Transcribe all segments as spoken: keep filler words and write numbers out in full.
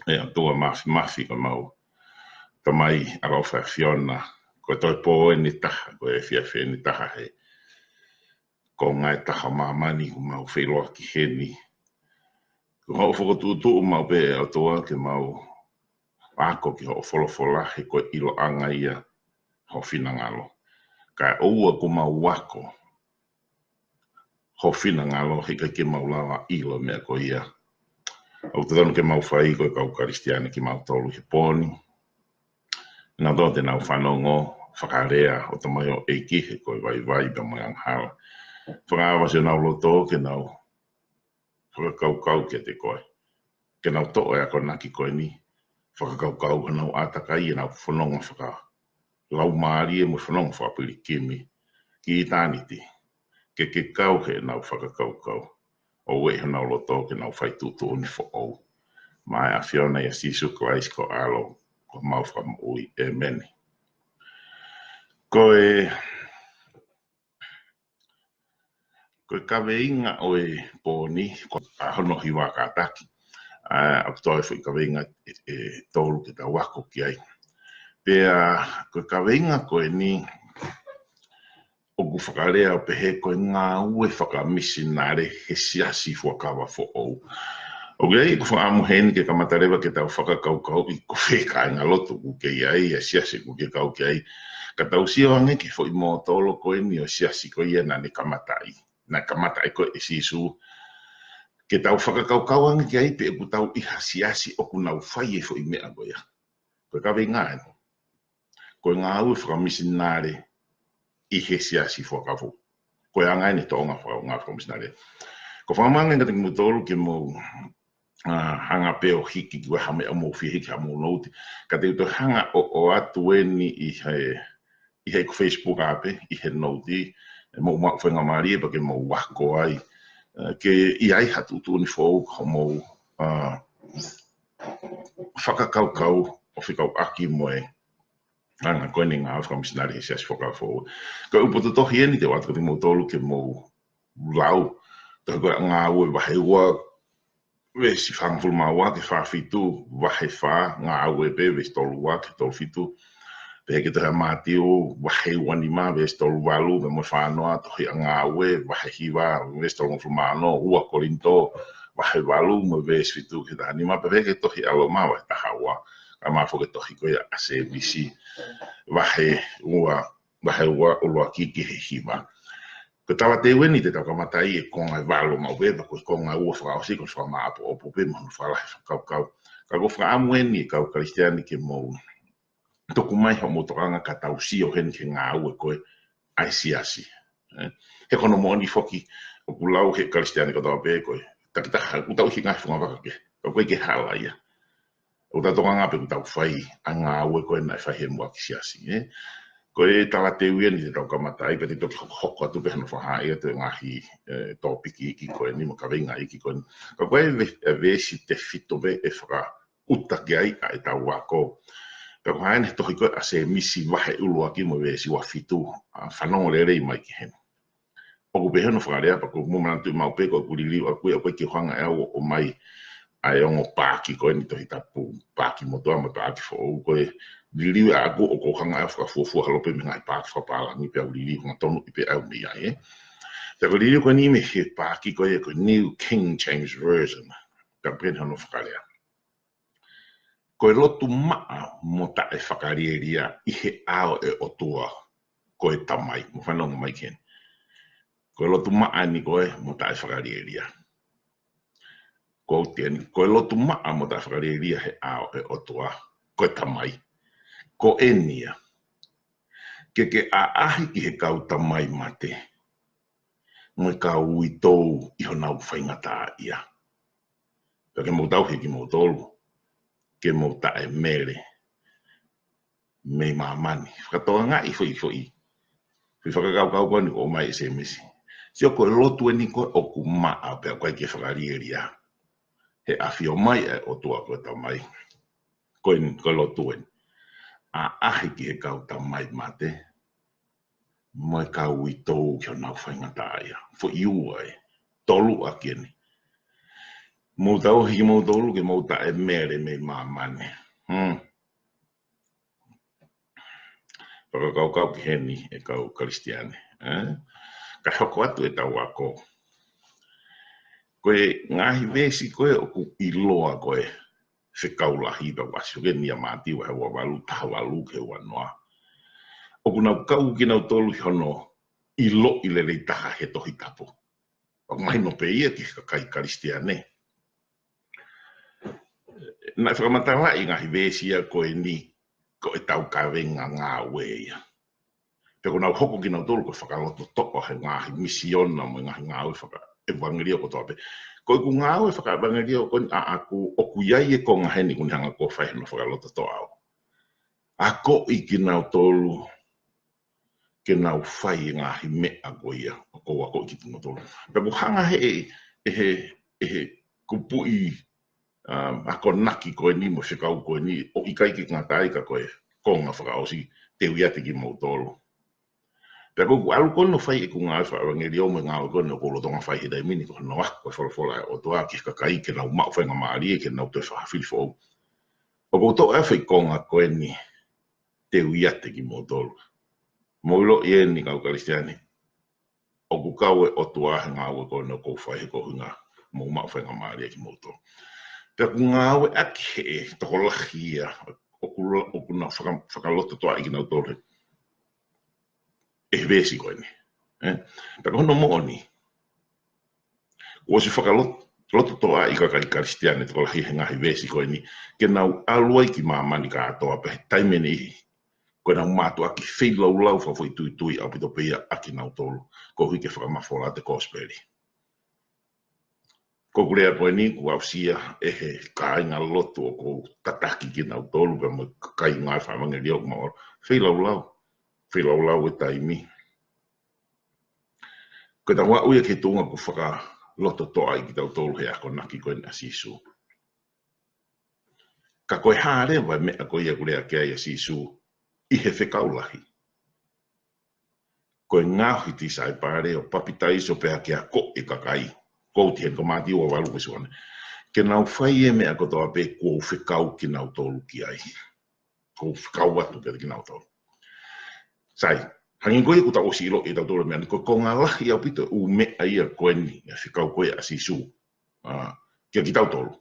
ʻOtua Māfimafi, ko ʻemau Tamai ʻaloʻofa ʻAfiona, ko e toe pō ʻeni ʻe taha, ko e efiafi ʻeni ʻe taha he konga ʻe taha ʻo māmani, ʻoku mau feʻiloaki heni. Ko hoʻo fokotuʻutuʻu maʻu pē ʻe ʻOtua ke mau ako ki hoʻo folofola, he ko e ʻiloʻanga ia ho finangalo. Kae ʻoua kuo mau ako ho finangalo, he ʻikai ke mau lava ʻilo e meʻa ko ia. ʻOku totonu ke mau fai ko e kau Kalisitiane kimautolu he pō ni. Naʻa tau te nau fanongo, fakalea ʻo Tamai ʻEiki, he ko e vaivai pea mo e angahala. Fakaava siʻi ʻenau loto ke nau fakakaukau kiate koe. Ke nau toʻo e akonaki ko eni, fakakaukau ʻenau ʻātakai, ʻenau fononga fakalaumālie mo e fononga fakapilikimi ki ʻitāniti. Ke ke kau heʻenau fakakaukau, ʻo ueʻi honau loto ke nau fai tuʻutuʻuni foʻou. Maʻa e ʻAfiona ʻia Sīsū Kalaisi ko e ʻAlo, ko homau Fakamoʻui. ʻĒmeni. Ko e, ko e kaveinga ʻo e pō ni, ko e hono hiva kātaki. ʻA, ʻoku toe foʻi kaveinga ʻe, ʻe tolu ke tau ako ki ai. Pea ko e kaveinga ko eni, ʻoku fakalea ʻo pehē ko e ngāue fakamisinale he siasi fuakava foʻou. ʻOku ʻi ai ʻeku fakaʻamu heni ke kamata leva ke tau fakakaukauʻi ko fē kāingalotu ʻoku ke ʻi ai, ʻa e siasi ʻoku ke kau ki ai. Ka tau sio ange ki he foʻi mōtolo ko eni ʻo e siasi ko ia naʻa ne kamataʻi. Naʻe kamataʻi ko ē ʻe Sīsū. Ke tau fakakaukau ange ki ai pe ʻoku tau ʻi ha siasi ʻoku nau fai e foʻi meʻa ko ia. Ko e kaveinga eni. Ko e ngāue fakamisinale ʻi he siasi fuakava foʻou. Ko e anga eni e tōʻonga faka-, ngāue fakamisinale. Ko e fakaʻamu ange kiate kimoutolu ke mou, ʻa, hanga pē ʻo hiki ki ha meʻa ʻoku mou fie hiki, ha mou nouti. Ka te u toe hanga ʻo, ʻoatu eni ʻi he, ʻi heʻeku Facebook ʻapē, ʻi he nouti, ʻe mou maʻu faingamālie pea ke mou ako ai. ʻE, ke ʻi ai ha tuʻutuʻuni foʻou ʻoku mou, ʻa, fakakaukau ʻo fekauʻaki mo e anga ko eni e ngāue fakamisinale he siasi fuakava foʻou. Ko e ʻū potu tohi eni te u ʻoatu kiate kimoutolu ke mou lau. Tohi ko e Ngāue vahe ua, veesi fāngofulu mā ua ki he fā fitu, vahe fā, Ngāue pē, veesi tolu ua ki he tolu fitu. Pehē ki he tohi ʻa Mātiu, vahe ua nima, veesi tolu valu, pea mo e fā noa, tohi ʻa Ngāue, vahe hiva, veesi tolungofulu mā ono, ua Kolinitō, vahe valu, mo e veesi fitu ki he taha nima, pea pehē ki he tohi ʻa Loma, vahe taha ua, kae ʻumaʻā foki e tohi ko ia ʻa Sēmisi, vahe ua, vahe ua ʻuluaki ki he hiva. Ko e talateu eni te tau kamata ai e konga ʻe valu maʻu pē, pea ko e konga ua fakaʻosi ko e fakamāʻopoʻopo pē mo hono fakalahi fakakaukau. Ka ko e fakaʻamu eni e kau Kalisitiane ke mou tuku mai hoʻomou tokanga ka tau sio heni ki he ngāue ko ē ʻa e siasi. ʻE, he ko hono moʻoni foki, ʻoku lau he Kalisitiane kotoa pē ko e takitaha, ʻoku tau ʻi he ngaahi fungavaka kehe, ka ʻoku ʻikai ke hala ia. ʻOku tau tokanga pē ʻoku tau fai ʻa e ngāue ko ē naʻe fai he muʻaki siasi, ē. Ko e talateu eni te tau kamata ai, pea te toki hokohoko atu pē hono fakahaaʻi atu e ngaahi, ē, tōpiki iiki ko eni, mo e kaveinga iiki ko eni. Ka ko e ve-, e veesi tefito pē ʻe fakaʻuta ki ai ʻa ʻetau ako. Pea ko e hā eni he tohi ko ē ʻa Sēmisi vahe ʻuluaki mo e veesi ua fitu, ʻa, fanongo lelei mai ki heni. ʻOku pehē hono fakalea, pea ʻoku mou manatuʻi maʻu pē ko ʻeku liliu ʻaʻaku ia, ʻoku ʻikai ke u hanga ʻe au ʻo ʻomai ʻa e ongo paaki ko eni Tohi Tapu, paaki motuʻa mo e paaki foʻou, ko e liliu ʻaʻaku ʻoku ou hanga ʻe au ʻo fakafuofua holo pē mei he ngaahi paaki fakapālangi pea u liliu hangatonu ʻi pē au mei ai, ē. Pea ko e liliu ko eni mei he paaki ko ia ko e New King James Version. Pea pehē ni hono fakalea. Ko e lotu maʻa mo taʻefakalielia ʻi he ʻao ʻo e ʻOtua ko e Tamai. Mou fanongo mai ki heni. Ko e lotu maʻa eni ko ē mo taʻefakalielia. Ko eni, ko e lotu maʻa mo taʻefakalielia he ʻao ʻo e ʻOtua ko e Tamai. Ko eni ia. Ke ke ʻaʻahi ki he kau tamai mate mo e kau uitou ʻi honau faingataʻaʻia. Pea ke mou tauhi kimoutolu ke mou taʻemele mei māmani. Fakatokangaʻi foʻi foʻi, foʻi fakakaukau ko eni ʻoku ʻomai ʻe Sēmisi. Sio, ko e lotu eni ko ē ʻoku maʻa pea ʻoku ʻikai ke fakalielia. He ʻafio mai ʻa e ʻOtua ko e Tamai. Ko eni, ko e lotu eni. ʻAʻahi ki he kau tamai mate mo e kau uitou ki honau faingataʻaʻia. Foʻi ua ē. Tolu ʻaki eni. Mou tauhi kimoutolu ke mou taʻemele mei māmani. Hmm. Fakakaukau ki heni ʻe kau Kalisitiane. Eh? Ka hoko atu ʻetau ako. Ko e ngaahi veesi ko ē ʻoku ʻiloa ko e fekau lahi pea ʻoku ʻasi hake ia Mātiu vahe ua valu, taha valu ki he ua noa. ʻOku nau kau kinautolu ʻi hono ʻiloʻi lelei taha he Tohi Tapu. ʻOku mahino pē ia ki he kakai Kalisitiane. Naʻe fakamatalaʻi ngaahi veesi ia ko eni, ko ʻetau kavenga ngāue ia. Pea ʻoku nau hoko kinautolu ko e fakalototoʻa he ngaahi misiona mo e ngaahi ngāue fakaʻevangeliō kotoa pē. Ko ʻeku ngāue fakaʻevangeliō ko eni ʻaʻaku ʻoku ʻi ai e konga heni ʻoku ne hanga ʻo fai hono fakalototoʻa au. Akoʻi kinautolu ke nau fai e ngaahi meʻa ko ia ʻoku ou akoʻi kinautolu. Pea ʻoku hanga he, ʻe he, ʻe he kupuʻi, um, akonaki ko eni mo e fekau ko eni ʻo ʻikai ke ngata ai ka ko e konga fakaʻosi, te u ʻiate kimoutolu. Pea ko ʻeku ʻalu ko eni ʻo fai ʻeku ngāue fakaʻevangeliō mo e ngāue ko eni ʻoku ou lolotonga fai he taimi ni ko hono ako e folofola ʻa e ʻOtua ki he kakai ke nau maʻu faingamālie ke nau toe fakafili foʻou. ʻOku ou toʻo e foʻi konga ko eni, te u ʻiate kimoutolu. Mou ʻiloʻi eni kau Kalisitiane, ʻoku kau e ʻOtua he ngāue ko eni ʻoku ou fai he ko e ʻuhinga mou maʻu faingamālie kimoutolu. Pea ʻoku ngāueʻaki he tokolahi ia ʻoku, ʻoku nau faka-, fakalototoʻaʻi kinautolu he, ʻe he veesi ko eni. Eh? Pea ko hono moʻoni, kuo ʻosi fakalototoʻaʻi e kakai Kalisitiane tokolahi he ngaahi veesi ko eni ke nau ʻalu ai ki māmani kātoa pē he taimi ʻe niʻihi ko ʻenau mātuʻaki feilaulau fakafoʻituitui ʻaupito pē ia ʻa kinautolu koeʻuhi ke fakamafola atu e kosipeli. Ko ʻeku lea ko eni kuo aʻusia ʻe he kāingalotu ʻoku ou tataki kinautolu pea mo e kāinga fakaʻevangeliō ʻoku mau feilaulau, feilaulau e taimi. Ko ʻetau aʻu ia ki he tuʻunga kuo fakalototoʻaʻi kitautolu he akonaki ko eni ʻa Sīsū. Ka ko e hā leva e meʻa ko ia ʻoku lea ki ai ʻa Sīsū ʻi he fekau lahi? Ko e ngaohi tisaipale ʻo papitaiso pea ke akoʻi e kakai. Ko e tiheni ko Mātiu ua valu veesi ua noa. Ke nau fai e meʻa kotoa pē kuo u fekau kinautolu ki ai. Kuo u fekau atu kiate kinautolu. Sai, hangē ko ia kuo tau ʻosi ʻiloʻi ʻe tautolu e meʻa ni, ko e konga lahi ʻaupito e ʻū meʻa ia ko eni, e fekau ko ia ʻa Sīsū. Ah, kia kitautolu.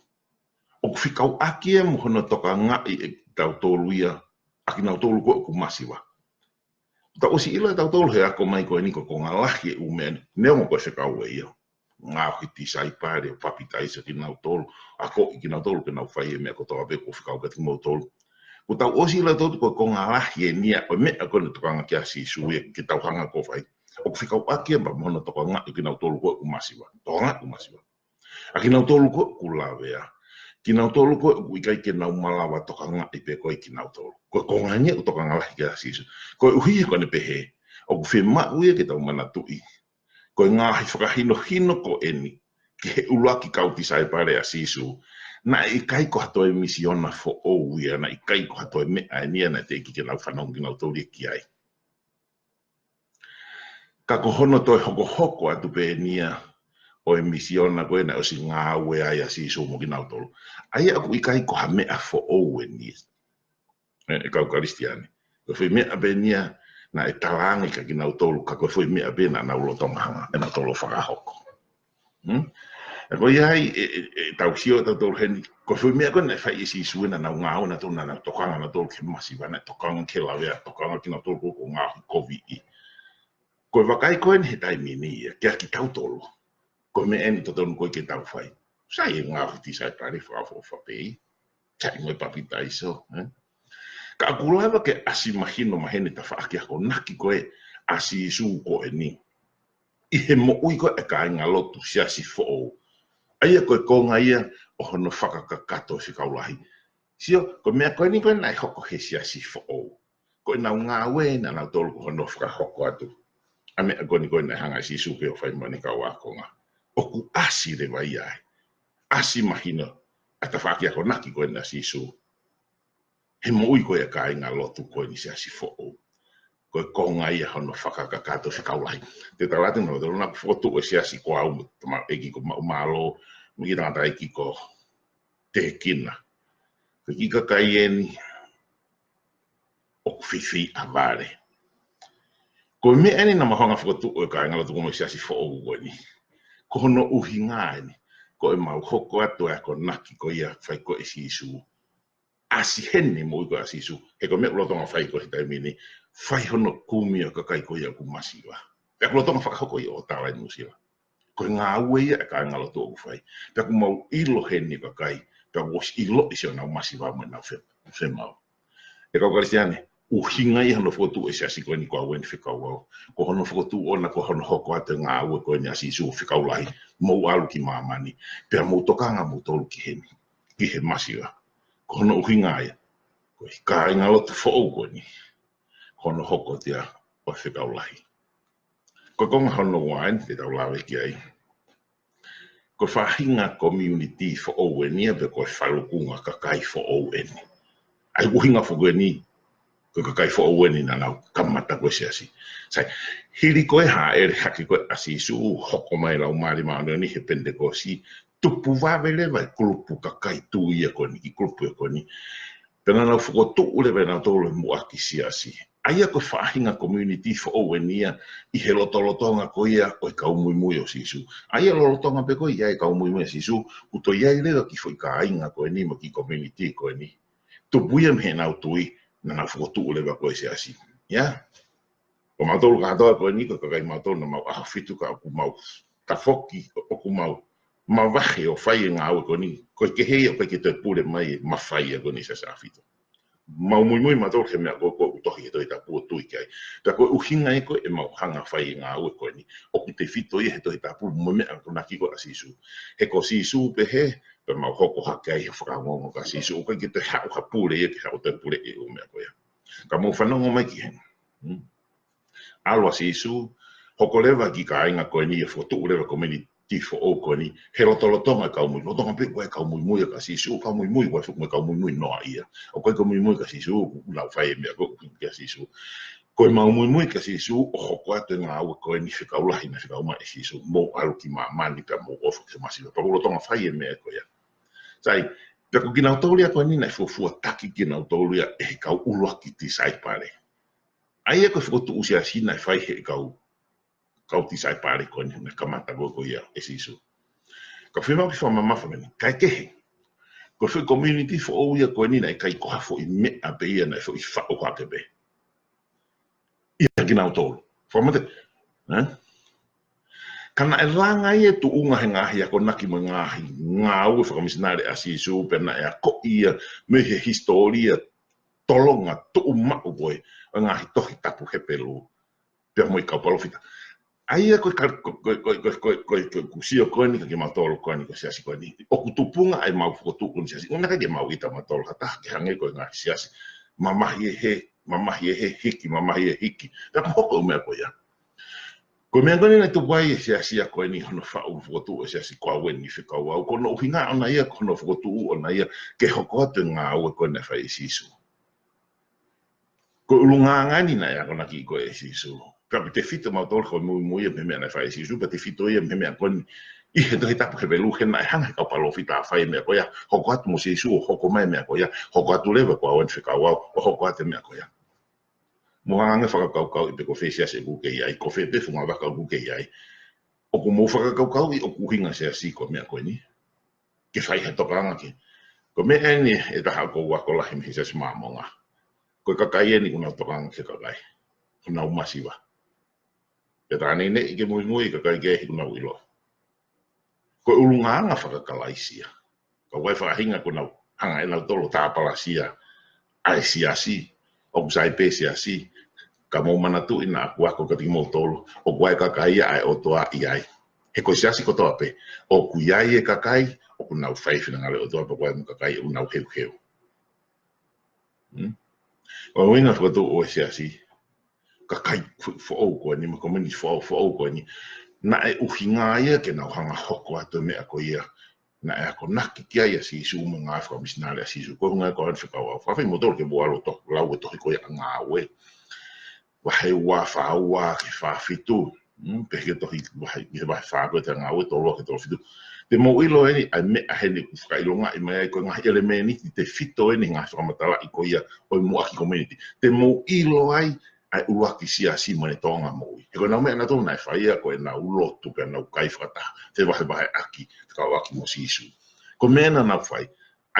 ʻOku fekauʻaki ia mo hono tokangaʻi ʻe tautolu ia ʻa kinautolu ko ē ʻoku masiva. Tau ʻosi ʻilo ʻe tautolu he ako mai ko eni ko e konga lahi e ʻū meʻa ni, neongo ko e fekau ē ia. Ngaohi tisaipale ʻo papitaiso kinautolu, akoʻi kinautolu ke nau fai e meʻa kotoa pē kuo u fekau kiate kimoutolu. Kuo tau ʻosi ʻilo ʻe tautolu ko e konga lahi eni ia ʻo e meʻa ko eni tokanga ki ai ʻa Sīsū ia ke tau hanga ʻo fai. ʻOku fekauʻaki ia mo hono tokangaʻi kinautolu ko ē ʻoku masiva. Tokangaʻi ʻoku masiva. ʻA kinautolu ko ē ʻoku lavea. Kinautolu ko ē ʻoku ʻikai ke nau malava tokangaʻi pē ko ē kinautolu. Ko e konga eni ia ʻoku tokanga lahi ki ai ʻa Sīsū. Koeʻuhi he ko ʻene pehē, ʻoku fiemaʻu ia ke tau manatuʻi ko e ngaahi fakahinohino ko eni ki he ʻuluaki kau tisaipale ʻa Sīsū, naʻe ʻikai ko ha toe misiona foʻou ia, naʻe ʻikai ko ha toe meʻa eni ia naʻe teʻeki ke nau fanongo kinautolu ia ki ai. Ka ko hono toe hokohoko atu pē eni ia ʻo e misiona ko ē naʻe ʻosi ngāue ai ʻa Sīsū mo kinautolu. ʻA ia ʻoku ʻikai ko ha meʻa foʻou eni ia. ʻE, ʻe kau Kalisitiane. Ko e foʻi meʻa pē eni ia naʻe talaange kia kinautolu, ka ko e foʻi meʻa pē naʻa nau lolotonga hanga ʻe nautolu ʻo fakahoko. Hmm? ʻE ko ia ai, ʻe, ʻe, ʻe tau sio ʻe tautolu heni, ko e foʻi meʻa ko ē naʻe fai ʻe Sīsū ē naʻa nau ngāue nautolu, naʻa nau tokanga nautolu ki he masiva, naʻe tokanga ki he lavea, tokanga kinautolu ko ē ʻoku ngaohi koviʻi. Ko e vakai ko eni he taimi ni ia, kia kitautolu. Ko e meʻa eni totonu ko ē ke tau fai. Sai e ngaohi tisaipale fakaʻofoʻofa pē ia. Sai mo e papitaiso, eh? Ka ʻoku lava ke ʻasi mahino mai heni e tafaʻaki akonaki ko ē ʻa Sīsū ko eni ʻi he moʻui ko ē ʻa e kāingalotu siasi foʻou. ʻA ia ko e konga ia ʻo hono fakakakato e fekau lahi. Sio, ko e meʻa ko eni ko ē naʻe hoko he siasi foʻou. Ko ʻenau ngāue naʻa nautolu ko hono fakahoko atu ʻa e meʻa ko eni ko ē naʻe hanga ʻe Sīsū ke ʻo fai mo ʻene kau ākonga. ʻOku ʻasi leva ia ai. ʻAsi mahino ʻa e tafaʻaki akonaki ko eni ʻa Sīsū he moʻui ko ē ʻa e kāingalotu ko eni siasi foʻou. Ko e konga ia hono fakakakato e fekau lahi. Te u tala atu naʻa tau naʻa ku fokotuʻu e siasi ko au mo e tamaiki ko Maʻumalo, mo e kiʻi tangataʻeiki ko Tēkina. Ko e kiʻi kakai eni ʻoku fifiʻa vale. Ko e meʻa eni naʻa mau hanga ʻo fokotuʻu e kāingalotu ko eni mo e siasi foʻou ko eni. Ko hono ʻuhinga eni, ko ʻemau hoko atu e akonaki ko ia fai ko ē ʻe Sīsū. ʻAsi heni e moʻui ko ē ʻa Sīsū, he ko e meʻa ʻoku lolotonga fai ko ē he taimi ni, fai hono kumi ʻo e kakai ko ia ʻoku masiva. Pea ʻoku lolotonga fakahoko ia ʻo tala ʻi Nuʻusila. Ko e ngāue ia e kāingalotu ʻoku fai. Pea ʻoku mau ʻilo heni e kakai, pea ʻoku ʻosi ʻiloʻi siʻonau masiva mo ʻenau fe-, femau. ʻE kau Kalisitiane, ʻuhinga ia hono fokotuʻu e siasi ko eni ko au eni fekau au. Ko hono fokotuʻu ʻona ko hono hoko atu e ngāue ko eni ʻa Sīsū fekau lahi, mou ʻalu ki māmani. Pea mou tokanga moutolu ki heni, ki he masiva. Ko hono ʻuhinga ia, ko e kāingalotu foʻou ko eni, ko hono hoko atu ia ʻo fekau lahi. Ko e konga hono ua eni te tau lave ki ai. Ko e faʻahinga community foʻou eni ia pe ko e falukunga kakai foʻou eni. ʻA ia ʻuhinga foki eni, ko e kakai foʻou eni naʻa nau kamata ko ē e siasi. Sai, hili ko ē hāʻele hake ko ē ʻa Sīsū, hoko mai e Laumālie Māʻoniʻoni he Penitekosi, tupu vave leva e kulupu kakai tui ia ko eni, kiʻi kulupu ia ko eni. Pea naʻa nau fokotuʻu leva ʻe nautolu e muʻaki siasi. ʻA ia ko e faʻahinga community foʻou eni ia ʻi he lotolotonga ko ia ʻo e kau muimui ʻo Sīsū. ʻA ia lolotonga pē ko ia e kau muimui ʻo Sīsū, kuo toe ʻi ai leva e kiʻi foʻi kāinga ko eni mo e kiʻi community ko eni. Tupu ia mei heʻenau tui, naʻa nau fokotuʻu leva ko ē e siasi. Ia? Ko mautolu kātoa ko eni, ko e kakai mautolu naʻa mau ʻAhofitu ka ʻoku mau tafoki, ʻoku mau mavahe ʻo fai e ngāue ko eni, ko e kehe ia ʻoku ʻikai ke toe pule mai e mafai ia ko eni e siasi ʻAhofitu. Mau muimui mautolu he meʻa ko ē ʻoku tohi he Tohi Tapu ʻo tui ki ai. Pea ko e ʻuhinga ia ko ē ʻemau hanga ʻo fai e ngāue ko eni, ʻoku tefito ia he Tohi Tapu mo e meʻa ko ē naʻe ʻai ko ē ʻa Sīsū. He ko Sīsū pē ē, pea mau hoko hake ai he fakaongoongo kia Sīsū, ʻoku ʻikai ke toe haʻu ha pule ia ke haʻu ʻo toe puleʻi e ʻū meʻa ko ia. Ka mou fanongo mai ki heni. Hmm? ʻAlu ʻa Sīsū, hoko leva e kiʻi kāinga ko eni ʻo fokotuʻu leva e community foʻou ko eni, he lotolotonga e kau muimui, lolotonga pē ko ē e kau muimui kia Sīsū, kau muimui ko ē, fuʻu mo e kau muimui noaʻia. ʻOku ʻikai ko e muimui kia Sīsū, ʻoku nau fai e meʻa ko ē kia Sīsū. Ko ʻemau muimui kia Sīsū, ʻo hoko atu e ngāue ko eni fekau lahi naʻe fekau mai ʻe Sīsū, mou ʻalu ki māmani pea mou ʻofa ki he masiva, pea ʻoku lolotonga fai e meʻa ko ia. Sai, pea ko kinautolu ia ko eni naʻe fuofua taki kinautolu ia ʻe he kau ʻuluaki tisaipale. ʻA ia ko e fokotuʻu siasi naʻe fai he kau, kau tisaipale ko eni naʻe kamata ko ē ko ia ʻe Sīsū. Ka fiemaʻu ke fakamamafa mei heni, kae kehe. Ko e foʻi community foʻou ia ko eni naʻe ʻikai ko ha foʻi meʻa pē ia, naʻe foʻi faʻu hake pē. ʻIa kinautolu. Fakamate, eh? Ka naʻe langa ia e tuʻunga he ngaahi akonaki mo e ngaahi ngāue fakamisinale ʻa Sīsū, pea naʻe akoʻi ia mei he hisitōlia tolonga tuʻumaʻu ko ē ʻo e ngaahi Tohi Tapu Hepelū pea mo e kau palōfita. ʻA ia ko e ka-, ko, ko, ko, ko, ko, ko, ko, ʻoku sio ko eni kia kimautolu ko eni ko e siasi ko eni. ʻOku tupunga ʻemau fokotuʻu ko eni e siasi. ʻOku ʻikai ke mau ʻita mautolu ha taha ke hangē ko e ngaahi siasi. Mamahi ʻe he, mamahi ʻe he hiki, mamahi ʻe he hiki. Pea ʻoku hoko e meʻa ko ia. Ko e meʻa ko eni naʻe tupu ai e siasi ia ko eni hono faʻu fokotuʻu e siasi ko au eni fekau au. Ko hono ʻuhinga ʻona ia, ko hono fokotuʻu ʻona ia ke hoko atu e ngāue ko eni naʻe fai ʻe Sīsū. Ko e ʻulungaanga eni naʻe akonaki ko ē ʻe Sīsū. Pea ʻoku tefito mautolu ko e muimui ia mei he meʻa naʻe fai ʻe Sīsū, pea tefito ia mei he meʻa ko eni ʻi he Tohi Tapu Hepelū he naʻe hanga ʻe he kau palōfita ʻo fai e meʻa ko ia, hoko atu mo Sīsū, ʻo hoko mai e meʻa ko ia, hoko atu leva ko au eni fekau au, ʻo hoko atu e meʻa ko ia. Mou hanga ange ʻo fakakaukauʻi pe ko fē siasi ʻoku ke ʻi ai, ko fē pē funga vaka ʻoku ke ʻi ai. ʻOku mou fakakaukauʻi ʻoku ʻuhinga e siasi ko e meʻa ko eni ke fai ha tokanga ki ai. Ko e meʻa eni ʻe taha ʻoku ou ako lahi mei he Siasi Māmonga. Ko e kakai eni ʻoku nau tokanga ki he kakai. ʻOku nau masiva. Pea tā neʻineʻi ke muimui e kakai kehe ʻoku nau ʻilo. Ko e ʻulungaanga faka-Kalaisi ia. Ka ʻoku ʻi ai e faʻahinga ʻoku nau hanga ʻe nautolu ʻo tāpalasia ʻa e siasi, ʻoku sai pē siasi, ka mou manatuʻi naʻa ku ako kiate kimoutolu, ʻoku ʻi ai e kakai ia ʻa e ʻOtua ʻi ai. He ko e siasi kotoa pē, ʻoku ʻi ai e kakai ʻoku nau fai e finangalo ʻo e ʻOtua, pea ʻoku ʻi ai mo e kakai ʻoku nau heuheu. Hmm? ʻO uinga fokotuʻu ʻo e siasi, kakai fo-, foʻou ko eni, mo e community foʻou, foʻou ko eni, naʻe ʻuhinga ia ke nau hanga ʻo hoko atu e meʻa ko ia naʻe akonaki ki ai ʻa Sīsū mo e ngāue fakamisinale ʻa Sīsū. Ko e ʻuhinga ia ko eni fekau au. Fakafeʻiloaki moutolu ke mou ʻalu ʻo tohi, lau e tohi ko ia ʻa Ngāue. Vahe ua fā ua ki he fā fitu. Hmm, pehē ki he tohi, vahe, ki he vahe fā ko ia ʻa Ngāue, tolu ua ki he tolu fitu. Te mou ʻilo eni ʻa e meʻa heni ʻoku fakaʻilongaʻi mai ai ko e ngaahi ʻelemēniti tefito eni he ngaahi fakamatalaʻi ko ia ʻo e muʻaki community. Te mou ʻilo ai ʻa e ʻuluaki siasi mo ʻene tōʻonga moʻui. He ko ʻenau meʻa nautolu naʻe fai ia ko ʻenau lotu pea nau kai fakataha, fevahevaheʻaki, fekauʻaki mo Sīsū. Ko e meʻa naʻa nau fai,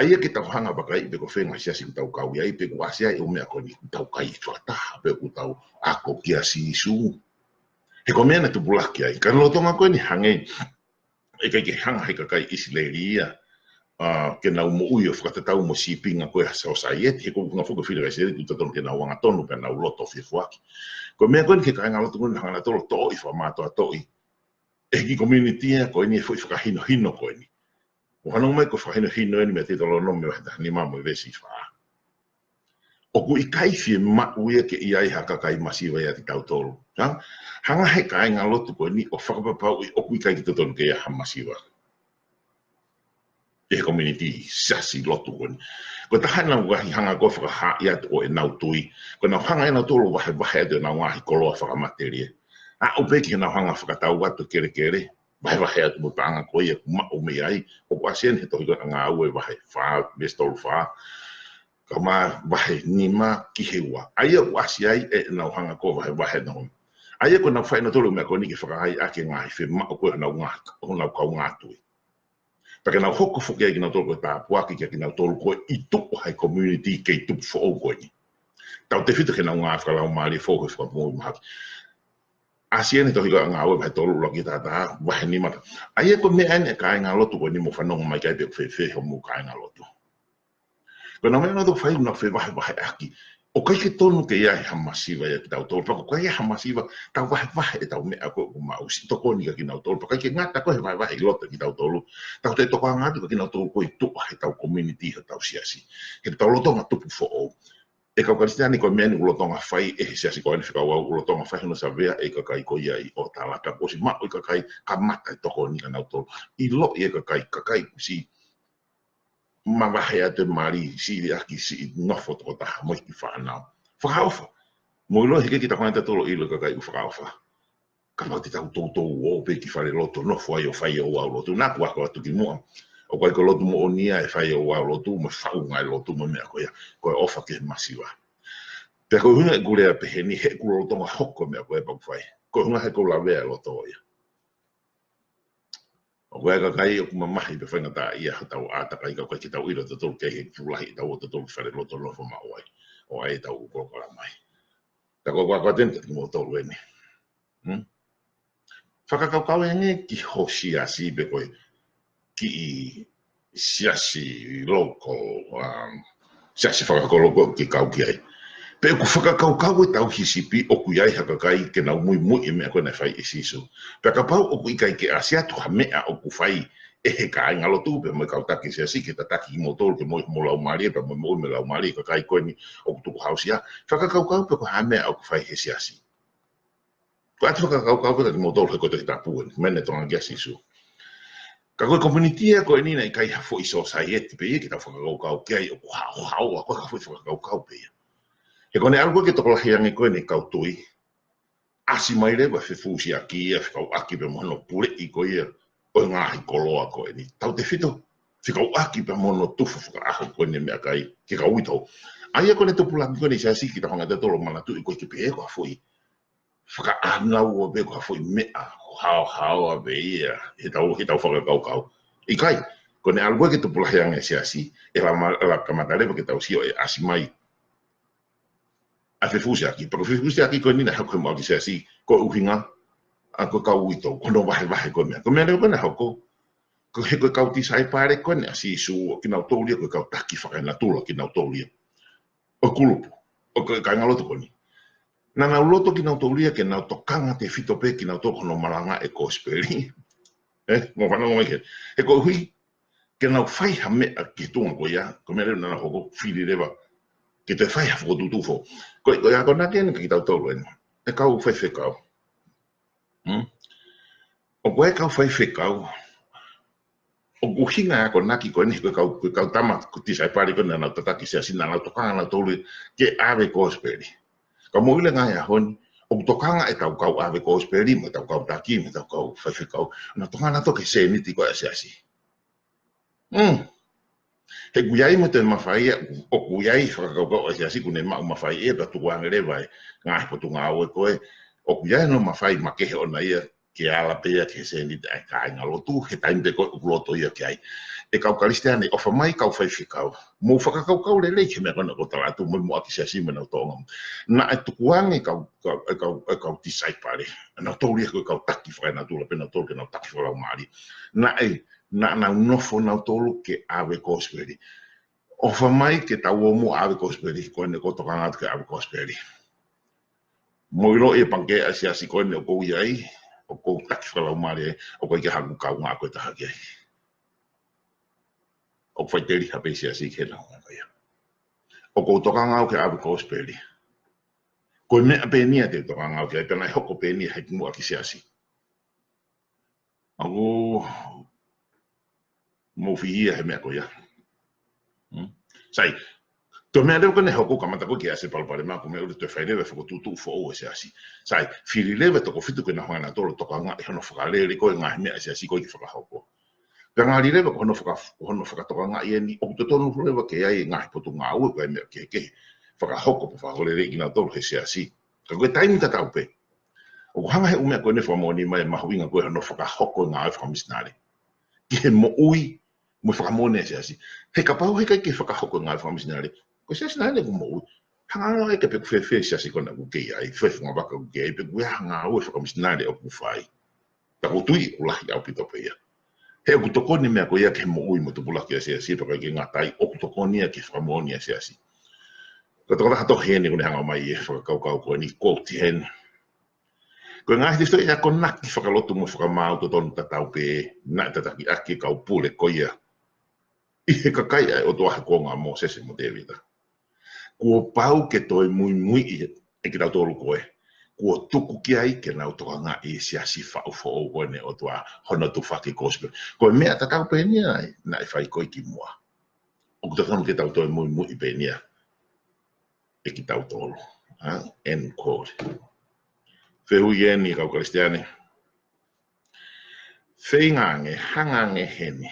ʻa ia ke tau hanga ʻo vakaiʻi pe ko fē ngaahi siasi ʻoku tau kau ai, pe ʻoku ʻasi ai ʻa e meʻa ko eni ʻoku tau kai fakataha, pe ʻoku tau ako kia Sīsū. He ko e meʻa naʻe tupulaki ai. Ka lolotonga ko eni hangē ʻikai ke hanga ʻe he kakai ʻIsileli ia, ʻa, ke nau moʻui ʻo fakatatau mo e sīpinga ko ē ʻa e sōsaieti, he ko e ʻuhinga foki ʻo e fili ʻa ʻIsileli ʻoku totonu ke nau angatonu pea nau loto fiefuaki. Ko e meʻa ko eni ki he kāingalotu ko eni hanga nautolu ʻo toʻo ʻi fakamātoatoʻi ʻe he kiʻi community ia ko eni e foʻi fakahinohino ko eni. ʻOku fanongo mai ko e fakahinohino eni mei he Teutalōnome vahe taha nima mo e veesi fā. ʻOku ʻikai fiemaʻu ia ke ʻi ai ha kakai masiva ʻiate kitautolu. Ha? Hanga ʻe he kāingalotu ko eni ʻo fakapapauʻi ʻoku ʻikai ke totonu ke ʻi ai ha masiva ʻi he community, siasi, lotu ko eni. Ko e taha ʻenau ngaahi hanga ko ē ʻo fakahaaʻi atu ʻo ʻenau tui, ko ʻenau hanga ʻe nautolu ʻo vahevahe atu ʻenau ngaahi koloa fakamatelie. Aʻu pē ki heʻenau hanga ʻo fakatau atu e kelekele, vahevahe atu mo e paʻanga ko ia ʻoku maʻu mei ai, ʻoku ʻasi eni he tohi ko ē ʻa Ngāue vahe fā, veesi tolu fā, kae ʻumaʻā vahe nima ki he ua. ʻA ia ʻoku ʻasi ai ʻenau hanga ko ē ʻo vahevahe ʻenau. ʻA ia ko ʻenau fai ʻe nautolu e meʻa ko eni ke fakahaaʻi ʻaki e ngaahi fiemaʻu ko ē ʻa honau ngaahi, honau kaungā tui. Pea ke nau hoko foki ai kinautolu ko e tāpuaki kia kinautolu ko ē ʻi tuʻa he community kei tupu foʻou ko eni. Tautefito ki heʻenau ngāue fakalaumālie foʻou he fakamoʻui mahaki. ʻAsi eni tohi ko ē ʻa Ngāue vahe tolu ʻuluaki ki he taha taha, vahe nima. ʻA ia ko e meʻa eni ʻa e kāingalotu ko eni mou fanongo mai ki ai pe ʻoku fēfē hoʻomou kāingalotu. Ko ʻenau meʻa nautolu fai ʻoku nau fevahevaheʻaki. ʻOku ʻikai ke tonu ke ʻi ai ha masiva ʻiate kitautolu. Pea ko e ʻikai ha masiva, tau vahevahe ʻetau meʻa ko ē ʻoku maʻu, siʻi tokoni kia kinautolu. Pea ʻikai ke ngata ko e vahevahe ʻi loto kitautolu, tau toe tokanga atu kia kinautolu ko ē ʻi tuʻa heʻetau community, heʻetau siasi. Heʻetau lolotonga tupu foʻou. ʻE kau Kalisitiane, ko e meʻa eni ʻoku lolotonga fai ʻe he siasi ko eni fekauʻaki, ʻoku lolotonga fai hono savea ʻe he kakai ko ia ʻi ʻOtalata, kuo ʻosi maʻu ʻe he kakai kamata e tokoni kia nautolu. ʻIloʻi ʻe he kakai, kakai kuo ʻosi mavahe atu e mali, siʻi liʻaki, siʻi nofo tokotaha mo e kiʻi fānau. Fakaʻofa. Mou ʻilo he ʻikai ke tau hanga ʻe tautolu ʻo ʻilo e kakai ʻoku fakaʻofa. Kapau te tau toutou ō pē ki falelotu, nofo ai ʻo fai e ouau lotu. Naʻa ku ako atu kimuʻa, ʻoku ʻikai ko e lotu moʻoni ia e fai e ouau lotu, mo e faʻunga e lotu, mo e meʻa ko ia, ko e ʻofa ki he masiva. Pea ko e ʻuhinga ʻeku lea pehē ni, he ʻoku lolotonga hoko e meʻa ko ē pea ʻoku fai. Ko e ʻuhinga he ʻoku lavea e loto ia. ʻOku ʻi ai e kakai ʻoku mamahi pea faingataʻaʻia hotau ʻātakai, ka ʻoku ʻikai ke tau ʻilo ʻe tautolu ke ʻi ai ha tufulahi ʻi tautolu ki falelotu ʻo nofo maʻu ai, ʻo ʻai ʻetau ʻū kolokalama. Ka ko e ako atu eni kiate kimoutolu eni. Hmm? Fakakaukau ange ki ho siasi pe ko e kiʻi siasi local, um, siasi fakakolo ko ē ʻoku ke kau ki ai. Pe ʻoku fakakaukau ʻe tauhi sipi ʻoku ʻi ai ha kakai ke nau muimui e meʻa ko ē naʻe fai ʻe Sīsū. Pea kapau ʻoku ʻikai ke ʻasi atu ha meʻa ʻoku fai ʻe he kāingalotu pea mo e kau taki siasi ke tataki kimoutolu ke moʻui mo e laumālie pea mo e moʻui mo e laumālie e kakai ko eni ʻoku tukuhāusia. Fakakaukau pe ko e hā e meʻa ʻoku fai ʻe he siasi. Ko e ʻatu fakakaukau pē kiate kimoutolu he ko e Tohi Tapu eni, meʻa naʻe tokanga ki ai ʻa Sīsū. Ka ko e community ia ko eni naʻe ʻikai ha foʻi sōsaieti pē ia ke tau fakakaukau ki ai ʻoku haohaoa, ko ha foʻi fakakaukau pē ia. He ko ʻene ʻalu ko ē ki he tokolahi ange ko eni e kau tui, ʻasi mai leva e fefusiaki ia fekauʻaki pea mo hono puleʻi ko ia ʻo e ngaahi koloa ko eni. Tautefito, fekauʻaki pea mo hono tufa fakaʻaho ko eni e meʻakai ki he kau uitou. ʻA ia ko ʻene tupulaki ko eni e siasi ke tau hanga ʻe tautolu ʻo manatuʻi ko e ʻikai pē ko ha foʻi fakaʻānaua pe ko ha foʻi meʻa haohaoa pē ia heʻetau, heʻetau fakakaukau. ʻIkai, ko ʻene ʻalu ko ē ki he tupulaki ange e siasi, ʻe lava, ʻe lava kamata leva ke tau sio ʻe ʻasi mai ʻa e fefusiaki. Pea ko e fefusiaki ko eni naʻe hoko he muʻaki siasi, ko e ʻuhinga, ʻa, ko e kau uitou, ko hono vahevahe ko e meʻa. Ko e meʻa leva ko ē naʻe hoko, ko e, he ko e kau tisaipale ko eni ʻa Sīsū, ʻo kinautolu ia ko e kau taki fakaenatula kinautolu ia ʻo e kulupu, ʻo e kāingalotu ko eni. Naʻa nau loto kinautolu ia ke nau tokanga tefito pē kinautolu ki hono malangaʻi e kosipeli. Eh, mou fanongo mai ki ai. He koeʻuhi ke nau fai ha meʻa ki he tuʻunga ko ia, ko e meʻa leva naʻa nau hoko, fili leva ke toe fai ha fokotuʻutuʻu foʻou. Ko e, ko e akonaki eni kia kitautolu eni, e kau faifekau. Hmm? ʻOku ʻi ai e kau faifekau ʻoku ʻuhinga e akonaki ko eni, ko e kau, ko e kau tama, ko e tisaipale ko eni naʻa nau tataki e siasi, naʻa nau tokanga nautolu ke ʻave e kosipeli. Ka mou ʻilo he ngaahi ʻaho ni, ʻOku tokanga ʻetau kau ʻave kosipeli, mo ʻetau kau taki, mo ʻetau kau faifekau, ʻo nau tokanga nautolu ki he sēniti ko ē ʻa e siasi. Mm. He ʻoku ʻi ai mo e mafai ia, ʻoku ʻi ai fakakaukau ʻa e siasi ʻoku ne maʻu mafai ia, pea tukuange leva e ngaahi potungāue ko ē. ʻOku ʻi ai hono mafai makehe ʻona ia, ke ala pē ia ki he sēniti ʻa e kāingalotu, he taimi pē ko ē ʻoku loto ia ki ai. ʻE kau Kalisitiane, ʻofa mai kau faifekau, mou fakakaukau lelei ki he meʻa ko ena ʻoku ou tala atu, mo e muʻaki siasi mo ʻenau tōʻonga. Naʻe tukuange kau, kau, kau, kau tisaipale, nautolu ia ko e kau taki fakaenatula, pea nautolu ke nau taki fakalaumālie. Naʻe, naʻa nau nofo nautolu ke ʻave kosipeli. ʻOfa mai ke tau ō muʻa ʻave kosipeli, ko eni ʻoku ou tokanga atu ke ʻave kosipeli. Mou ʻilo e pangikē ʻa e siasi ko eni ʻoku ou ʻi ai, ʻoku ou taki fakalaumālie, ʻoku ʻikai ke haku kaungā ko e taha ki ai. ʻOku faʻiteliha pē siasi ke nau ngā ia. ʻOku ou tokanga au ke ʻave kosipeli. Ko e meʻa pē eni ia te u tokanga au ki ai, pea naʻe hoko pē eni ia he kimuʻa ki siasi. ʻOku mou fihia he meʻa ko ia. Hmm? Sai, ko e meʻa leva ko eni ʻoku kamata ko ē ke ʻasi e palopalema, ko e meʻa ʻoku toe fai leva e fokotuʻutuʻu foʻou ʻa e siasi. Sai, fili leva e toko fitu ke nau hanga nautolu ʻo tokangaʻi hono fakalele ko ē ngaahi meʻa ʻa e siasi ko ē ke fakahoko. Pea ngali leva ko hono faka-, ko hono fakatokangaʻi eni, ʻoku totonu leva ke ʻi ai e ngaahi potungāue ko e meʻa kehekehe fakahoko pe fakaholele kinautolu he siasi. Ka ko e taimi tatau pē, ʻoku hanga he ʻū meʻa ko eni ʻo fakamoʻoni mai e mahuʻinga ko ē hono fakahoko e ngāue fakamisinale ki he moʻui mo e fakamoʻoni ʻa e siasi. He kapau heʻikai ke fakahoko e ngāue fakamisinale, ko e siasi naʻe ʻoku moʻui, hanga ange ke pe ʻoku fēfē e siasi ko ena ʻoku ke ʻi ai, fēfē e fungavaka ʻoku ke ʻi ai, pe ʻoku ʻi ai ha ngāue fakamisinale ʻoku fai. Ka ʻoku ou tui ʻoku lahi ʻaupito pē ia. He ʻoku tokoni e meʻa ko ia ki he moʻui mo e tupulaki ʻa e siasi, pea ʻikai ke ngata ai, ʻoku tokoni ia ki he fakamoʻoni ʻa e siasi. Ko e tokotaha tohi eni ʻoku ne hanga mai e fakakaukau ko eni, quote eni. Ko e ngaahi tefitoʻi akonaki fakalotu mo fakamaau totonu tatau pē naʻe tataki ʻaki e kau pule ko ia ʻi he kakai ʻa e ʻOtua he kuonga ʻo Mōsese mo Tēvita. Kuo pau ke toe muimuiʻi ʻe kitautolu ko ē kuo tuku ki ai ke nau tokangaʻi e siasi faʻu foʻou ko eni ʻo e ʻOtua, hono tufaki kosipeli. Ko e meʻa tatau pē eni ia naʻe fai ko ē kimuʻa. ʻOku totonu ke tau toe muimuiʻi pē eni ia ʻe kitautolu. Ha? End quote. Fehuʻi eni kau Kalisitiane. Feinga ange, hanga ange heni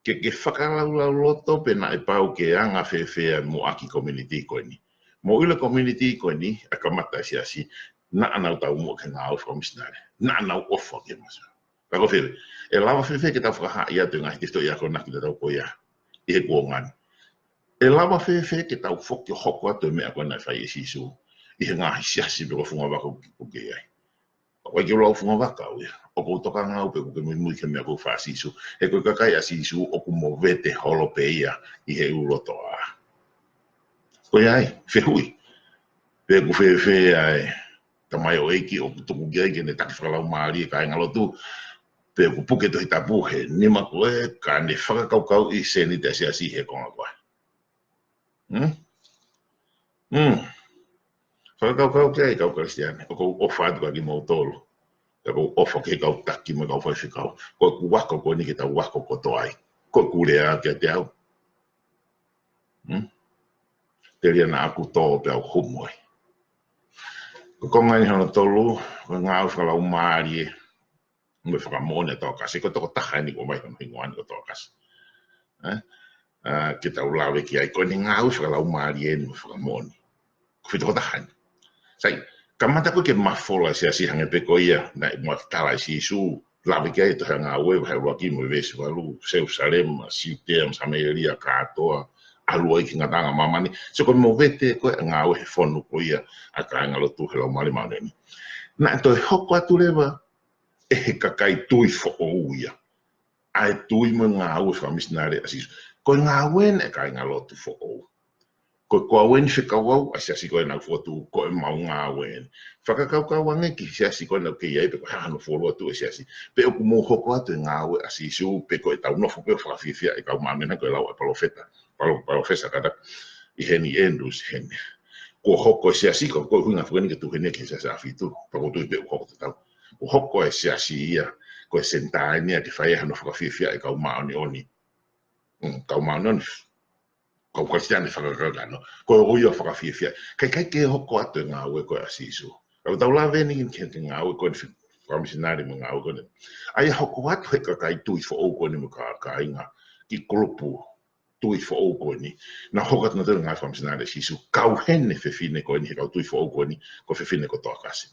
ke ke fakalaulauloto pe naʻe pau ke anga fēfē ʻa e muʻaki community ko eni. Mou ʻilo e community ko eni, ʻa e kamata e siasi, naʻa nau taumuʻa ki he ngāue fakamisinale. Naʻa nau ʻofa ki he masu. Ka ko e fēfē, ʻe lava fēfē ke tau fakahaaʻi atu e ngaahi tefitoʻi akonaki tatau ko ia ʻi he kuonga ni? ʻE lava fēfē ke tau foki ʻo hoko atu e meʻa ko ē naʻe fai ʻe Sīsū ʻi he ngaahi siasi pe ko e fungavaka ʻoku ke ʻi ai? ʻOku ʻikai ke u lau fungavaka au ia. ʻOku ou tokanga au pē ʻoku ke muimui ki he meʻa ʻoku fai ʻe Sīsū. He ko e kakai ʻa Sīsū ʻoku movete holo pē ia ʻi he ʻulutoa. Ko ia ai, fehuʻi. Pe ʻoku fēfē ʻa e tamaioʻeiki ʻoku tuku ki ai ke ne taki fakalaumālie e kāingalotu, pe ʻoku puke e Tohi Tapu he nima ko ē, ka ne fakakaukauʻi e sēniti ʻa e siasi he konga ko ē. Hmm? Hmm. Fakakaukau ki ai kau Kalisitiane, ʻoku ou ʻofa atu kia kimoutolu. Pea ʻoku ou ʻofa ki he kau taki mo e kau faifekau. Ko ʻeku ako ko eni ke tau ako kotoa ai. Ko ʻeku lea kiate au. Hmm? Telia naʻa ku tō pea u humu ai. Ko e konga eni hono tolu, ko e ngāue fakalaumālie mo e fakamoʻoni ʻa Tokasi, ko e tokotaha eni ʻoku ʻomai hono hingoa ni ko Tokasi. Eh? Ah, ke tau lave ki ai, ko eni ngāue fakalaumālie eni mo e fakamoʻoni. Ko e tokotaha eni. Sai, kamata ko ē ke mafola e siasi hangē pē ko ia naʻe muʻaki tala ʻe Sīsū, lave ki ai e tohi Ngāue vahe ʻuluaki mo e veesi valu, Selusalema, Siutea mo Samēlia kātoa, ʻalu ai ki he ngataʻanga ʻo māmani. So ko e movete ko ē ʻa e ngāue he fonu ko ia ʻa e kāingalotu he Laumālie Māʻoniʻoni. Naʻe toe hoko atu leva ʻe he kakai tui foʻou ia ʻa e tui mo e ngāue fakamisinale ʻa Sīsū. Ko e ngāue eni ʻa e kāingalotu foʻou. Ko e, ko au eni fekau au ʻa e siasi ko ē naʻa ku fokotuʻu, ko ʻemau ngāue eni. Fakakaukau ange ki he siasi ko ē naʻa ku kei ʻi ai pe ko e hā hano fuoloa tuʻu e siasi. Pe ʻoku mou hoko atu e ngāue ʻa Sīsū, pe ko ʻetau nofo pē ʻo fakafiefia e kau māmani, ko e lau ʻa e palōfita, palo-, palōfesa kātaki ʻi heni, Andrews heni. Kuo hoko e siasi, ko e, ko e ʻuhinga foki eni ke tuʻu heni ki he Siasi ʻAhofitu, pea ʻoku ou tui pē ʻoku hoko tatau. Kuo hoko e siasi ia ko e senitā eni ia ke fai ai hano fakafiefia e kau māʻoniʻoni. Mm, kau māʻoniʻoni, kau Kalisitiane fakakakano. Ko e ʻuhinga ia ʻo e fakafiefia. Ka ʻikai ke hoko atu e ngāue ko ē ʻa Sīsū. Ka ʻoku tau lave eni ki he, ki he ngāue ko eni, fakamisinale mo e ngāue ko eni. ʻA ia hoko atu he kakai tui foʻou ko eni mo e kāinga, kiʻi kulupu tui foʻou ko eni. Naʻe hoko atu nautolu he ngāue fakamisinale ʻa Sīsū. Kau heni e fefine ko eni, he kau tui foʻou ko eni, ko e fefine ko Toakase.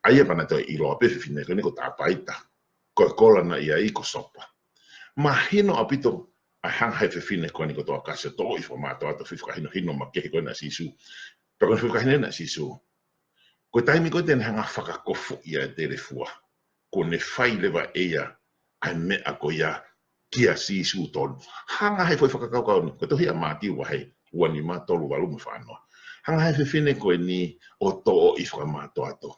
ʻA ia pea naʻe toe ʻiloa pē e fefine ko eni ko Tāpaita. Ko e kolo naʻe ʻi ai ko Sopa. Mahino ʻaupito ʻa e hanga ʻe he fefine ko eni ko Toakase ʻo toʻo e fakamātoato, fefine fakahinohino makehe ko eni ʻa Sīsū. Pea ko e fefine fakahinohino ʻa Sīsū. Ko e taimi ko ē te ne hanga ʻo fakakofuʻi ʻa e telefua, kuo ne fai leva ʻe ia ʻa e meʻa ko ia kia Sīsū tonu. Hanga ʻe he foʻi fakakaukau ni, ko e tohi ʻa Mātiu vahe ua nima, tolu valu mo e fā noa. Hanga ʻe he fefine ko eni ʻo toʻo e fakamātoato.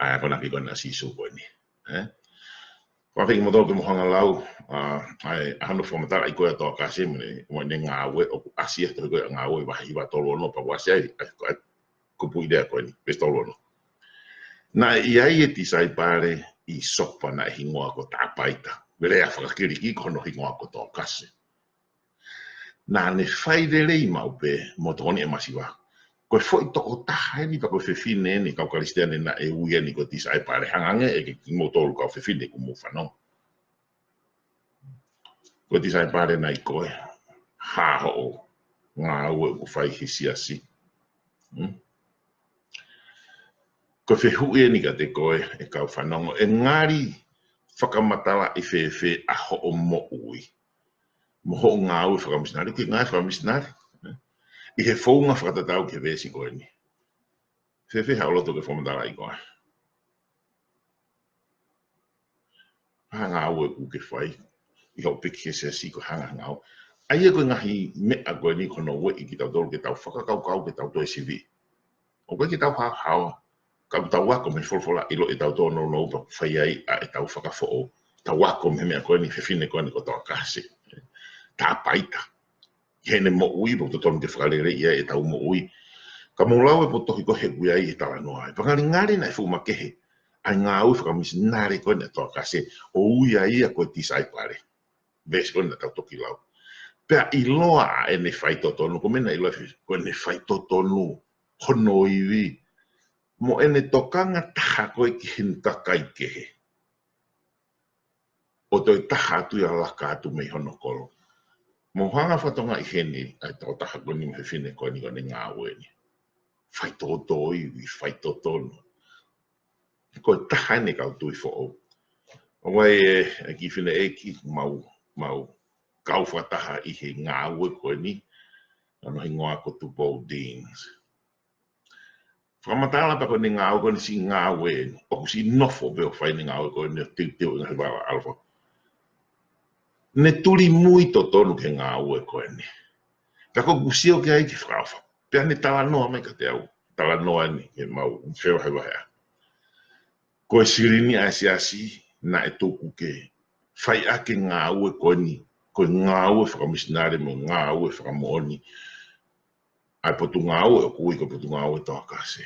ʻA e akonaki ko eni ʻa Sīsū ko eni. Ē? Fakafeʻiloaki kimoutolu ke mou hanga ʻo lau, ʻa, ʻa e, ʻa hono fakamatalaʻi ko ē ʻa Toakase mo ʻene, mo ʻene ngāue, ʻoku ʻasi ʻi he tohi ko ē ʻa Ngāue vahe hiva, tolu ono, pea ʻoku ʻasi ai, ʻa e, ʻa e kupuʻi lea ko eni, veesi tolu ono. Naʻe ʻi ai e tisaipale ʻi Sopa naʻe hingoa ko Tāpaita. Lea faka-Kiliki ko hono hingoa ko Toakase. Naʻa ne fai lelei maʻu pē mo tokoniʻi e masiva. Ko e foʻi tokotaha eni pea ko e fefine eni kau Kalisitiane naʻe ui eni ko e tisaipale, hangē ʻe kimoutolu kau fefine ʻoku mou fanongo. Ko e tisaipale nai koe? Hā hoʻo ngāue ʻoku fai he siasi? Hmm? Ko e fehuʻi eni kiate koe ʻe kau fanongo, ʻe ngali fakamatalaʻi fēfē ʻa hoʻo moʻui mo hoʻo ngāue fakamisinale, ki he ngāue fakamisinale, ē? ʻI he founga fakatatau ki he veesi ko eni. Fēfē haʻo loto ke fakamatalaʻi koe? Hā e ngāue ʻoku ke fai? ʻI hoʻo piki he siasi ko e hā e ngaahi ngāue? ʻA ia ko e ngaahi meʻa ko eni ko hono ueʻi kitautolu ke tau fakakaukau, ke tau toe sivi. ʻOku ʻikai ke tau haohaoa. Ka ʻoku tau ako mei he folofola, ʻiloʻi ʻe tautolu nounou pea fai ai ʻa ʻetau fakafoʻou. Tau ako mei he meʻa ko eni, fefine ko eni ko Toakase. Tāpaita. ʻI heʻene moʻui, ʻoku totonu ke fakaleleiʻi ai ʻetau moʻui. Ka mou lau e potu tohi ko ē he ʻoku ʻi ai e talanoa. Pea ngalingali naʻe fuʻu makehe ʻa e ngāue fakamisinale ko eni ʻa Toakase, ʻo ui ai ia ko e tisaipale. Veesi ko eni naʻa tau toki lau. Pea ʻiloa ʻa ʻene faitotonu, ko e meʻa naʻe ʻiloa, ko ʻene faitotonu, hono ivi, mo ʻene tokanga taha ko ē ki he kakai kehe, ʻo toe taha atu ia ʻo laka atu mei hono kolo. Mou hanga ʻo fakatokangaʻi heni ʻa e tokotaha ko eni mo e fefine ko eni ko ʻene ngāue eni. Faitoʻo ivi, faitotonu. Ko e taha eni e kau tui foʻou. ʻOku ʻi ai e, e kiʻi fineʻeiki ʻoku mau, mau kau fakataha ʻi he ngāue ko eni, ʻa hono hingoa ko Tupou Deans. Fakamatala pē ko ʻene ngāue ko eni, siʻi ngāue eni, ʻoku siʻi nofo pē ʻo fai ʻene ngāue ko eni ʻo teuteu e ngaahi vala ʻalofa. Ne tuli mui totonu ki he ngāue ko eni. Pea ko ʻeku sio ki ai ki he fakaʻofa. Pea ne talanoa mai kiate au. Talanoa eni ke mau fevahevaheʻaki. Ko e silini ʻa e siasi naʻe tuku ke fai ʻaki e ngāue ko eni, ko e ngāue fakamisinale mo e ngāue fakamoʻoni ʻa e potungāue ʻoku ui ko e Potungāue Toakase.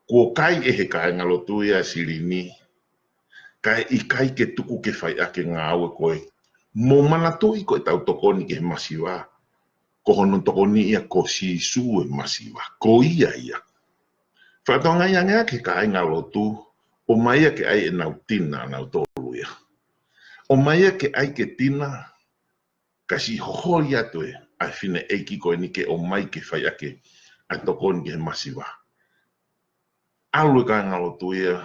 Kuo kai ʻe he kāingalotu ia e silini, kae ʻikai ke tuku ke fai ʻaki e ngāue ko ē. Mou manatuʻi ko ʻetau tokoni ki he masiva, ko hono tokoni ia ko Sīsū e masiva. Ko ia ia. Fakatokangaʻi ange ʻaki e kāingalotu, ʻomai ia ke ʻai ʻenau tina ʻanautolu ia. ʻOmai ia ke ʻai ke tina, ka siʻi hoholi atu ē ʻa e fineʻeiki ko eni ke ʻomai ke fai ʻaki ʻa e tokoni ki he masiva. ʻAlu e kāingalotu ia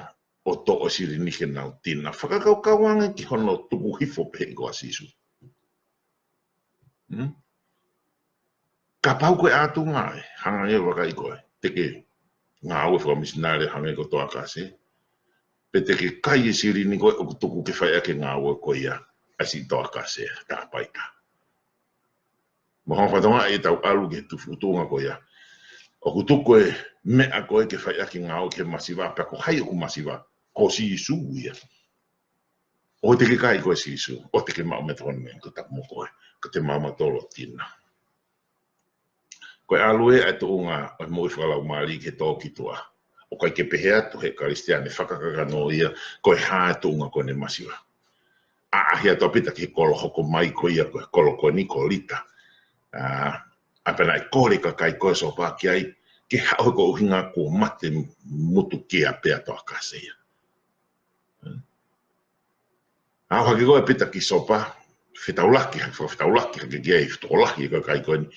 ʻo toʻo e silini ke nau tina. Fakakaukau ange ki hono tuku hifo pehē ko ē ʻa Sīsū. Hmm? Kapau ko e ʻātunga ē, hangē ʻoku vakai koe, te ke ngāue fakamisinale hangē ko Toakase, pe te ke kai e silini ko ē ʻoku tuku ke fai ʻaki e ngāue ko ia ʻa siʻi Toakase, Tāpaita. Mou hanga ʻo fakatokangaʻi ʻetau ʻalu ki he tuʻu fuʻu tuʻunga ko ia. ʻOku tuku e meʻa ko ē ke fai ʻaki e ngāue ki he masiva, pea ko hai ʻoku masiva? Ko Sīsū ia. ʻOua te ke kai koe ʻe Sīsū, ʻoua te ke maʻu meʻatokoni mei ko tapu mo koe, ka te mamatolo tina. Ko e ʻalu ē ʻa e tuʻunga ʻo e moʻui fakalaumālie ki he tō ki tuʻa. ʻOku ʻikai ke pehē atu ʻe he Kalisitiane fakakakano ia, ko e hā e tuʻunga ko eni e masiva. ʻAʻahi atu ʻaupito ki he kolo hoko mai ko ia, ko e kolo ko eni ko Lita. ʻA, ʻA pea naʻe kole e kakai ko ē ʻo Sopa ki ai, ke haʻu he ko e ʻuhinga kuo mate mutukia pē ʻa Toakase ia. ʻAʻu hake ko ē ʻa Pita ki Sopa, fetaulaki, fakafetaulaki hake ki ai, tokolahi e kakai ko eni.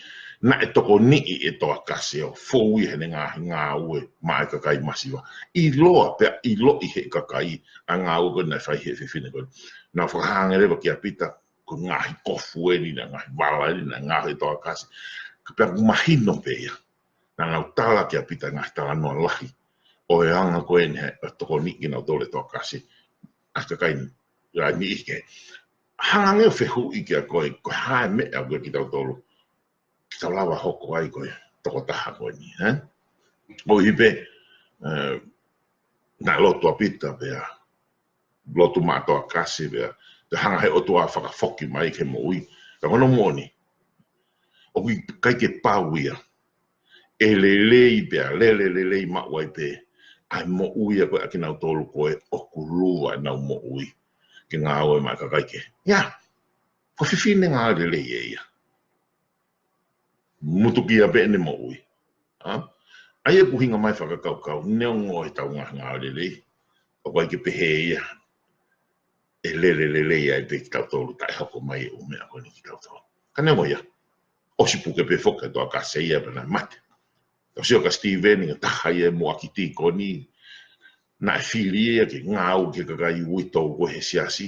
Naʻe tokoniʻi ʻe Toakase ʻo fou ia heʻene ngaahi ngāue maʻa e kakai masiva. ʻIloa pea ʻiloʻi ʻe he kakai ʻa e ngāue ko ē naʻe fai ʻe he fefine ko ē. Naʻa nau fakahā ange leva kia Pita, ko e ngaahi kofu eni, naʻe ngaahi vala eni naʻe ngaohi ʻe Toakase. Ka pea ʻoku mahino pē ia. Naʻa nau tala kia Pita e ngaahi talanoa lahi ʻo e anga ko eni ʻe tokoniʻi kinautolu ʻe Toakase ʻa e kakai ni. ʻA e niʻihi kehe. Hanga ange ʻo fehuʻi kia koe, ko e hā e meʻa ʻoku ʻiate kitautolu ke tau lava hoko ai ko e tokotaha ko eni, ē? ʻOku ʻi ai pē, ē, naʻe lotu ʻa Pita pea lotu maʻa Toakase pea toe hanga ʻe he ʻOtua ʻo fakafoki mai ki he moʻui. Ka ko hono moʻoni, ʻoku ʻikai ke pau ia. ʻE lelei pea, lele lelei maʻu ai pē ʻa e moʻui ʻa ko ē ʻa kinautolu ko ē ʻoku lua ʻenau moʻui ke ngāue maʻa e kakai kehe. Ia, ko e fefine ngāue lelei ē ia. Mutukia pē ʻene moʻui. ʻA? ʻA ia ʻoku ʻuhinga mai e fakakaukau, neongo ʻetau ngaahi ngāue lelei, ʻoku ʻikai ke pehē ia ʻe lele lelei ai pē kitautolu, taʻe hoko mai e ʻū meʻa ko eni kia kitautolu. Ka neongo ia, ʻosi puke pē foki ʻa Toakase ia pea naʻe mate. Tau sio kia Sitīveni, ko e taha ia e muʻaki tīkoni, naʻe fili ia ke ngāue ki he kakai uitou ko ē he siasi.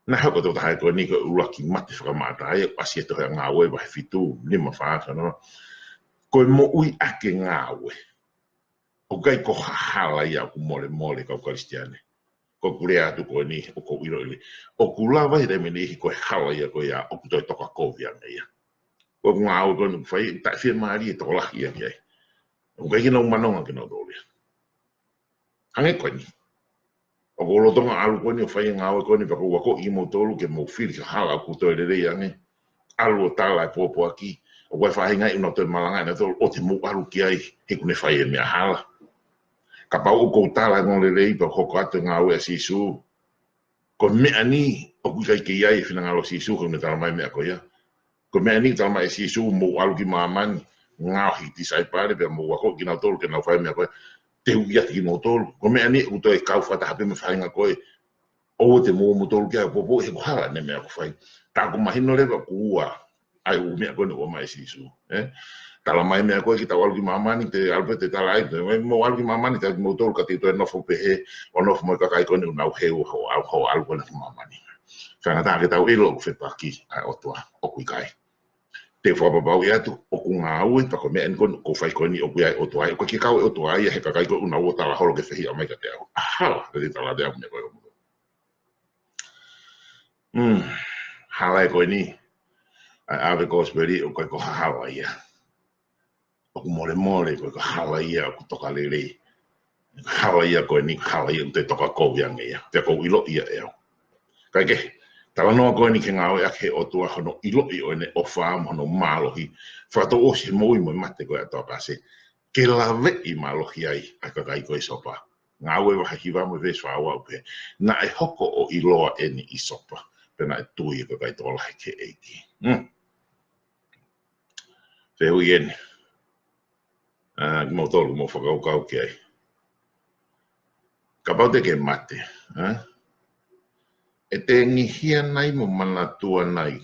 Naʻe hoko ʻa e tokotaha ko eni ko e ʻuluaki mate fakamaʻataʻa ia, ʻasi ʻi he tohi ʻa Ngāue vahe fitu, nima, fā, ka noa. Ko e moʻui ʻaki e ngāue. ʻOku ʻikai ko ha hala ia ʻoku molemole kau Kalisitiane. Ko ʻeku lea atu ko eni, ʻoku ou ʻiloʻi lelei. ʻOku lava he taimi ʻe niʻihi ko e hala ia ko ia, ʻoku toe tokakovi ange ia. Ko e ngāue ko eni ʻoku fai, taʻe fiemālie e tokolahi ia ki ai. ʻOku ʻikai ke nau manonga kinautolu ia. Hangē ko eni. ʻOku ou lolotonga ʻalu ko eni ʻo fai e ngāue ko eni pea ʻoku ou akoʻi kimoutolu ke mou fili ki ha hala ʻoku toe lelei ange. ʻAlu ʻo tala e pōpoaki. ʻOku ʻi ai e faʻahinga ia ʻoku nau toe malanga ʻe nautolu ʻoua te mou ʻalu ki ai he ʻoku ne fai e meʻa hala. Kapau ʻoku ou tala e ongoongolelei pea hoko atu e ngāue ʻa Sīsū, ko e meʻa ni ʻoku ʻikai ke ʻi ai e finangalo ʻo Sīsū, ko ʻene tala mai e meʻa ko ia. Ko e meʻa ni tala mai ʻe Sīsū, mou ʻalu ki māmani, ngaohi e tisaipale, pea mou akoʻi kinautolu ke nau fai e meʻa ko ē te u ʻiate kimoutolu. Ko e meʻa ni ʻoku toe kau fakataha pē mo e faʻahinga ko ē, ʻoua te mou ō moutolu ki ai ʻo poupouʻi he ʻoku hala ʻene meʻa ʻoku fai. Tā ʻoku mahino leva ʻoku ua ʻa e ʻū meʻa ko eni ʻoku ʻomai ʻe Sīsū, ē? Tala mai e meʻa ko ē ke tau ʻalu ki māmani, te ʻalu pē te tala ai, te mou ʻalu ki māmani, te u ʻiate kimoutolu ka te u toe nofo pehē, ʻo nofo mo e kakai ko eni ʻoku nau heu hoʻo ʻalu, hoʻo ʻalu ko eni ki māmani. Faingataʻa ke tau ʻilo ʻoku fepaki ʻa e ʻOtua, ʻoku ʻikai. Te u fakapapauʻi atu, ʻoku ngāue, pea ko e meʻa eni ko eni ʻoku fai ko eni ʻoku ʻi ai e ʻOtua ai, ʻoku ʻikai ke kau e ʻOtua ia he kakai ko ē ʻoku nau ō ʻo tala holo ke fehiʻa mai kiate au. ʻA hala, te te tala atu e meʻa ko ē. Mm, hala ē ko eni. ʻA e ʻave kosipeli ʻoku ʻikai ko ha hala ia. ʻOku molemole ko e ko e hala ia ʻoku toka lelei. Hala ia ko eni, hala ia ʻoku te tokakovi ange ia. Pea ʻoku ou ʻiloʻi ia ʻe au. Kae kehe, talanoa ko eni ki he ngāue ʻaki ʻe he ʻOtua hono ʻiloʻi ʻo ʻene ʻofa mo hono mālohi. Fakatouʻosi he moʻui mo e mate ko ē ʻa Toakase. Ke laveʻi mālohi ai ʻa e kakai ko ē ʻi Sopa. Ngāue vahe hiva mo e veesi fā ua ʻoku pehē, naʻe hoko ʻo ʻiloa eni ʻi Sopa, pea naʻe tui e kakai tokolahi ki he ʻEiki. Hmm. Fehuʻi eni. ʻA, kimoutolu, mou fakakaukau ki ai. Kapau te ke mate, ʻa? ʻE tengihia nai mo manatua nai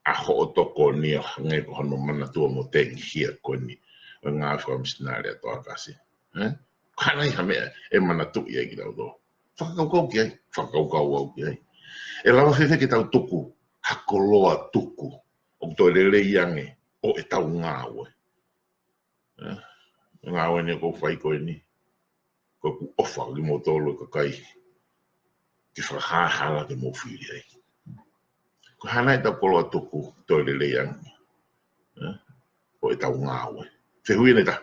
ʻa hoʻo tokoni ʻo hangē ko hono manatua mo tengihia ko eni ʻo e ngāue fakamisinale ʻa Toakase. Ē? Ko e hā nai ha meʻa ʻe manatuʻi ai kitautolu? Fakakaukau ki ai, fakakaukau au ki ai. ʻE lava fēfē ke tau tuku ha koloa tuku ʻoku toe lelei ange ʻo ʻetau ngāue? Ē? Ngāue eni ʻoku ou fai ko eni. Ko ʻeku ʻofa kimoutolu e kakai ke fakahā e hala ke mou fili ai. Ko e hā nai ʻetau koloa tuku toe lelei ange, ē? ʻO ʻetau ngāue. Fehuʻi eni ʻe taha.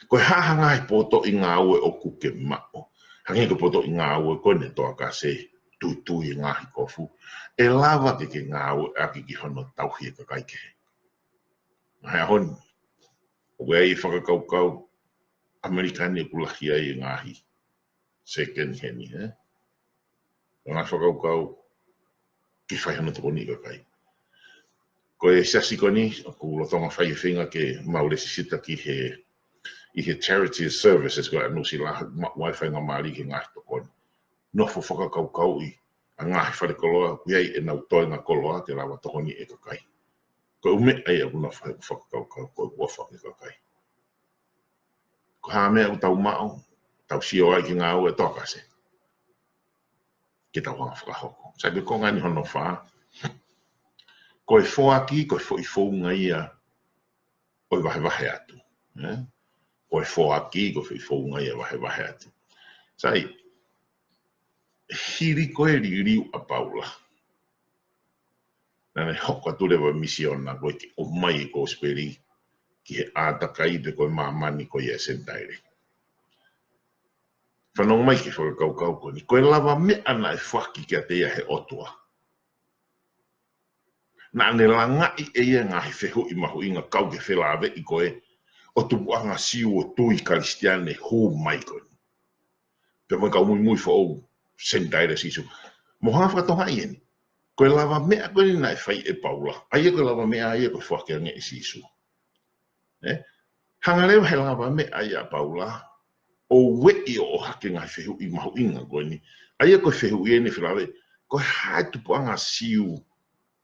Ko e hā ha ngaahi potoʻi ngāue ʻoku ke maʻu? Hangē ko e potoʻi ngāue ko eni ʻa Toakase, tuitui e ngaahi kofu. ʻE lava ke ke ngāueʻaki ki hono tauhi e kakai kehe. He ʻaho ni, ʻoku ʻi ai e fakakaukau ʻAmelika ni ʻoku lahi ai e ngaahi second hand, ē? Ngaahi fakakaukau ke fai hano tokoni ki he kakai. Ko e siasi ko eni, ʻoku lolotonga fai e feinga ke mau lesisita ki he, ʻi he charity services ko ē ʻa Nuʻusila, maʻu ai faingamālie ki he ngaahi tokoni. Nofo fakakaukauʻi ʻa e ngaahi falekoloa, ʻoku ʻi ai ʻenau toenga koloa ke lava tokoniʻi e kakai. Ko e ʻū meʻa ia ʻoku nau fai ʻoku fakakaukau, ko e ʻofa ki he kakai. Ko e hā e meʻa ʻoku tau maʻu, tau sio ai ki he ngāue ʻa e Tokāteline. Ke tau hanga ʻo fakahoko. Sai, ko e konga eni hono fā. Ko e foaki, ko e foʻi founga ia ʻo e vahevahe atu. ʻE? Ko e foaki, ko e foʻi founga ia ʻo e vahevahe atu. Sai, hili ko ē e liliu ʻa Paula, naʻá ne hoko atu leva e misiona ko ē ke ʻomai e kosipeli ki he ʻātakai pe ko e māmani ko ia ʻo e Senitaile. Fanongo mai ki he fakakaukau ko eni. Ko e lavameʻa naʻe foaki kiate ia ʻe he ʻOtua. Naʻá ne langaʻi ʻe ia e ngaahi fehuʻi mahuʻinga kau ki he felāveʻi ko ē ʻo e tupuʻanga Siu ʻo e tui Kalisitiane hū mai ko eni. Pea mo e kau muimui foʻou Senitaile ʻo Sīsū. Mou hanga ʻo fakatokangaʻi eni. Ko e lavameʻa ko eni naʻe fai ʻe Paula. ʻA ia ko e lavameʻa ia ko e foaki ange ʻe Sīsū. ʻE? Hanga leva ʻe he lavameʻa ia ʻa Paula ʻo ueʻi ʻo ʻohake e ngaahi fehuʻi mahuʻinga ko eni. ʻA ia ko e fehuʻi eni felāveʻi. Ko e hā e tupuʻanga Siu